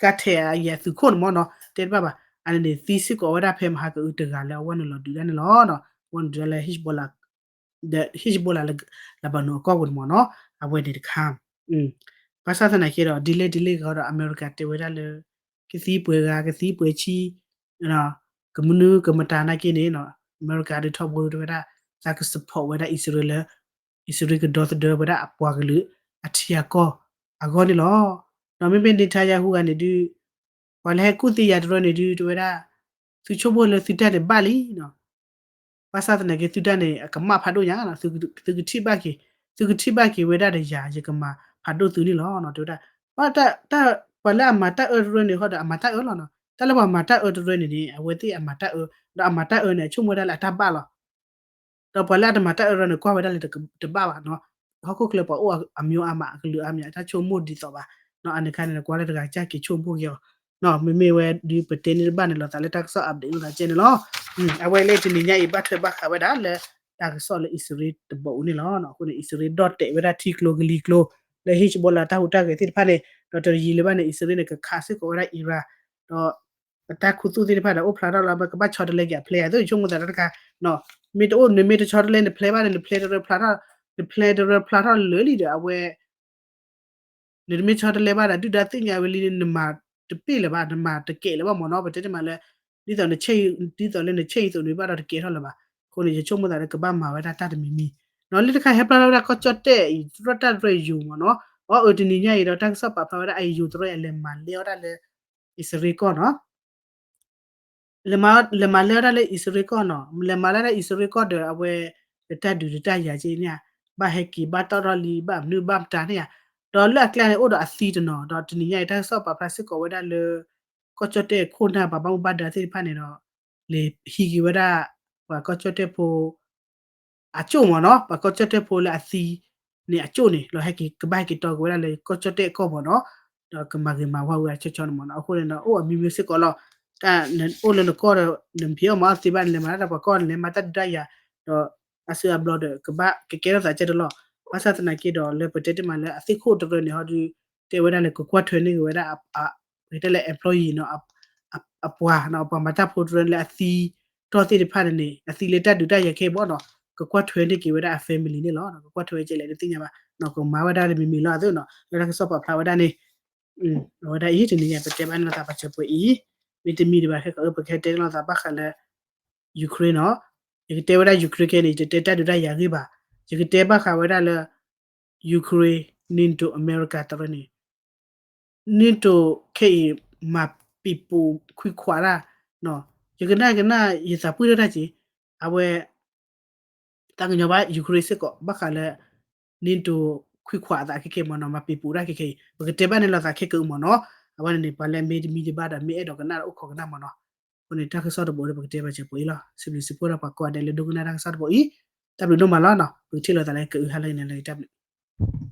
ကါထဲးအယဲၢ်သုးခိၣ်န့ၣ်မ့ၢ်နီၤ တဲတဘၣ်ဘၣ်, အန့ၣ်န့ၣ် သံစ့ၢ်ကီးဝဲဒၣ်ဖဲမဟါကအုတဂၤလၢအဝဲနုာ်လီၤဒုးတၢ်န့ၣ်လီၤ. အဝဲနုာ်ဒုးတၢ်လၢ Hezbollah, Hezbollah လၢဘၣ်နုာ်အကီၢ်ပူၤန့ၣ်မ့ၢ်နီၤ အဝဲန့ၣ်တခါ ဘၣ်ဆၣ်သနာ်က့ဒီး ဒ်လဲၣ်ဒ်လဲၣ်ဂ့ၤဒီး အမဲရကၤတဲဝဲဒၣ်လၢ ကသံပှဲၤဂၤ ကသံပှဲၤဆံ ကမနုၤကမတၤနာ်က့န့ၣ် အမဲရကၤဒုးထီဘိတဲဝဲဒၣ် သးက support ဝဲဒၣ်အံၣ်စရ့လးလၢ အံၣ်စရ့လးကဒီသဒၢဝဲဒၣ်အပှၤကလုာ်အထံအကီၢ်အဂီၢ်န့ၣ်လီၤ. ဒီးမ့မ့ၢ် Netanyahu ဂၤန့ၣ်ဒုး ပှၤလၢဟဲကူၣ်သ့ယၤတရၢန့ၣ်ဒုး တဲဝဲဒၣ် သုဆိကမိၣ်လၢသုတၢ်န့ၣ်ဘၣ်လံနီၤ ဘၣ်ဆၣ်သနာ်က့သုတၢ်န့ၣ် အကမၣ်ဖးဒိၣ်ညါနီၤ သုကထံၣ်ဘၣ်က့ၤ သုကထံၣ်ဘၣ်က့ၤဝဲဒၣ်ဒီးယၤ ယကမၤဖးဒိၣ်သုန့ၣ်လီၤ တဲဝဲဒၣ်. တၢ် ပှၤလၢအမၤတၢ်အၢတရၢန့ၣ်ဟီဒီး အမၤတၢ်အၢလီၤနီၤ တၢ်လၢပှၤမၤတၢ်အၢတရၢန့ၣ်န့ၣ် အဝဲသ့ၣ်အမၤတၢ်အၢ ဒီးအမၤတၢ်အၢန့ၣ် အဆိကမိၣ်ဝဲဒၣ်လၢအတၢ်ဘၣ်လီၤ ဒီးပှၤလၢအတမၤတၢ်အၢတရၢန့ၣ် ကွၢ်ဝဲဒၣ်လၢတဘၣ်ဘၣ်နီၤ ဟီၣ်ခိၣ်ချၢပှၤအိၣ်အမျိုးအါမး အကလုာ်အါမး အတၢ်ဆိကမိၣ်ဒ်သိးဘၣ်နီၤ အန့ၣ်ခါန့ၣ် ကွၢ်လၢတဂၤကစၢ်က့ၤဆိကမိၣ်က့ၤအီၤ မ့မ့ၢ်ဝဲဒုးပတဲန့ၢ်တဘၣ်န့ၣ် လီၤသးလၢတၢ်ကစီၣ် update လိာ်သးကဲန့ၣ်လီၤ. အဝဲလၢတနံၤညါအံၤ ဘၣ်ထွဲဘၣ်ဃးဝဲဒၣ်လၢ တၢ်ကစီၣ်လၢအံၣ်စရ့လးတဘိးအံၤန့ၣ်လီၤ. အဃိန့ၣ် အံၣ်စရ့လးဒီၣ်တဲာ်ဝဲဒၣ်ထံကျိကလံၤကျိ လၢ Hezbollah တၢ်ဟူးတၢ်ဂဲၤသ့ၣ်တဖၣ်န့ၣ် ဒီးတယံာ်လၢၤဘၣ်န့ၣ် အံၣ်စရ့လးန့ၣ် ကခးစ့ၢ်ကီးဝဲဒၣ် Iran ဒီး အတၢ်ခူသူၣ်သ့ၣ်တဖၣ်ဒီး အိၣ်ဖျါထီၣ်လၢ ကဘၣ်ဆီတလဲက့ၤအ plan အသိး ဆိကမိၣ်သးတၢ်တခါ မ့ၢ်တအိၣ် နမ့ၢ်တဆီတလဲ န plan ဘၣ်န့ၣ် န plan တရၢဖျါထီၣ် န plan တရၢဖျါထီၣ်လၢာ်လံဒီး အဝဲ နတမ့ၢ်ဆီတလဲဘၣ်ဒီး ဒုၣ်ဒါသ့ၣ်ညါဝဲလံန့ၣ် နမၤတပ့ၢ်လၢၤဘၣ် နမၤတကဲးလၢၤဘၣ်မ့ၢ်နီၤ ပတဲတ့ၢ်မးလၢ ဒ်သိးန ဒ်သိးလၢန change အသိးန့ၣ်ဘၣ်ဒီးတကဲထီၣ်လၢၤဘၣ်. အဃိန့ၣ် ယဆိကမိၣ်သးလၢကဘၣ်မၤဝဲဒၣ်တၢ်တမံၤမံၤ လၢတခါဟဲဖျါထီၣ်ဝဲဒၣ်ကီၢ်ကၠီၣ်တဲၢ်အံၤ တရၢတၢ်တရၢယိၤမ့ၢ်နီၤ အီအၢတနံၤညါအံၤဒီး တၢ်ကစီၣ်ပာ်ဖျါဝဲဒၣ်အံၤယိၤတရၢအလဲၤမၤလဲအီၣ်တၢ်လၢ အံၣ်စရ့လးကီၢ်နီၤ လဲၤမၤလၢတၢ်လၢအံၣ်စရ့လးကီၢ်နီၤ လဲၤမၤလၢတၢ်အံၣ်စရ့လးကီၢ်ဒီး အဝဲ တၢ်ဒုးတၢ်ယၤက့န့ၣ် ဘၣ်ဟဲက့ၤဘၣ်တီၣ်ထီၣ်လံ ဘၣ်မနုၤဘၣ်မတၤန့ၣ်ဧါ ဒီးလၢအကျါန့ၣ် အိၣ်ဒီးအသံတနီၤ ဒီးတနံၤညါအံၤ တၢ်ကစီၣ်ပာ်ဖျါစ့ၢ်ကီးဝဲဒၣ်လၢ ကီၢ်ကၠီၣ်တဲၢ်ခိၣ်နၢ် ပှၤဘၣ်မူဘၣ်ဒါသ့ၣ်တဖၣ်န့ၣ်ဒီး လဲၤဟံးက့ၤဝဲဒၣ် ပှၤကီၢ်ကၠီၣ်တဲၢ်ဖိ အကၠိၣ်မ့ၢ်နီၤ ပှၤကီၢ်ကၠီၣ်တဲၢ်ဖိလၢအသံန့ၣ်အကၠိၣ်န့ၣ် လီၤဟဲက့ၤ ကဘၣ်ဟဲက့ၤတီက့ၤဝဲဒၣ်လၢကီၢ်ကၠီၣ်တဲၢ်အကီၢ်မ့ၢ်နီၤ ဒီးကမၤဂ့ၤမၤဝါဝဲအကၠီကၠီန့ၣ်မ့ၢ်နီၤ အဃိန့ၣ်ဒီး အိၣ်အမံၤမံၤစ့ၢ်ကီးလီၤ တၢ်အိၣ်လၢနကီၢ်ဒီး နဖံးအီၣ်မၤအီၣ်သ့ဘၣ် နလဲၤမၤတၢ်ဒီးပှၤကီၢ် နလဲၤမၤတၢ်ဒုးတၢ်ယၤ ဒီးအစုအဘျီဒီး ကဘၣ်ကကဲထီၣ်သးကဲတလီၢ် ဘၣ်ဆၣ်သနာ်က့ဒီး လၢပတဲတ့ၢ်မးလၢအသ့ၣ်ခိၣ်တရၢန့ၣ်ဟီဒီး တဲဝဲဒၣ်လၢကကွၢ်ထွဲန့ၢ်က့ၤဝဲဒၣ် ပကတဲလၢ employee နီၤ အပှၤနီၤ အပှၤမၤတၢ်ဖိတရၢလၢအသံတီၢ်သ့ၣ်တဖၣ်န့ၣ်န့ၣ် အသံလၢတၢ်ဒုးတၢ်ယၤခဲအံၤဘၣ်နီၤ ကကွၢ်ထွဲန့ၢ်က့ၤဝဲဒၣ်အ family န့ၣ်လီၤ ကကွၢ်ထွဲကဲလဲၣ်တသ့ၣ်ညါဘၣ်နီၤ ကမၤဝဲဒၣ်တမံၤမံၤလီၤအသိးနီၤ လၢတၢ်ကစီၣ်ပာ်ဖျါဝဲဒၣ်န့ၣ် အဝဲဒၣ်အံၤတနံၤညါ ပတဲဘၣ်န့ၣ်လီၤသးပာ်စၢၤပှဲၤအံၤ မ့တမ့ၢ်ဒံးဘၣ်ခဲကအၢ ပကဟဲတဲန့ၣ်လီၤသးဘၣ်ဃးလၢ Ukraine နီၤ ယကတဲဝဲဒၣ် Ukraine ခဲအံၤန့ၣ် ယတတဲတၢ်ဒုးတၢ်ယၤအဂ့ၢ်ဘၣ် ယကတဲဘၣ်ဃးဝဲဒၣ်လၢ Ukraine NATO အမဲရကၤတရၢန့ၣ် NATO ခဲအံၤ မၤပံာ်ပူၤခွံခွးတၢ်, ယကနၣ်ကနၣ် ယသးပှၢ်ဒိၣ်တၢ်က့ၤ, အဝဲ တၢ်ကညီၤဘၣ် Ukraine စ့ၢ်ကီး ဘၣ်ဃးလၢ NATO ခွံခွးအသးခဲကဲမ့ၢ်နီၤ, မၤပံာ်ပူၤတၢ်ခဲကဲအံၤ ပကတဲဘၣ်န့ၣ်လိာ်သးခဲကအုမ့ၢ်နီၤ, အဝဲန့ၣ်န့ၣ် ပှၤလၢမ့ၢ်တမံၤဒံးဘၣ်ဒီး မ့ၢ်အဲၣ်ဒိးကနၣ်ဒီးအိၣ်ခိးကနၣ်မ့ၢ်နီၤ, အဃိန့ၣ် တၢ်ကစီၣ်တဘိးဒီး ပကတဲဘၣ်စဲးဖိအံၤလီၤ, စံးဘျုးစံးဖှိၣ်ဒီးပှၤကိးဂၤဒဲးလၢဒိကနၣ်တၢ်ကစီၣ်တဘိးအံၤ, တၢ်ဘျုးဒိၣ်မးလီၤနီၤ, ပကထံၣ်လိာ်သးလၢကအုဟါလၢအံၤန့ၣ်လၢတၢ်ဘျုး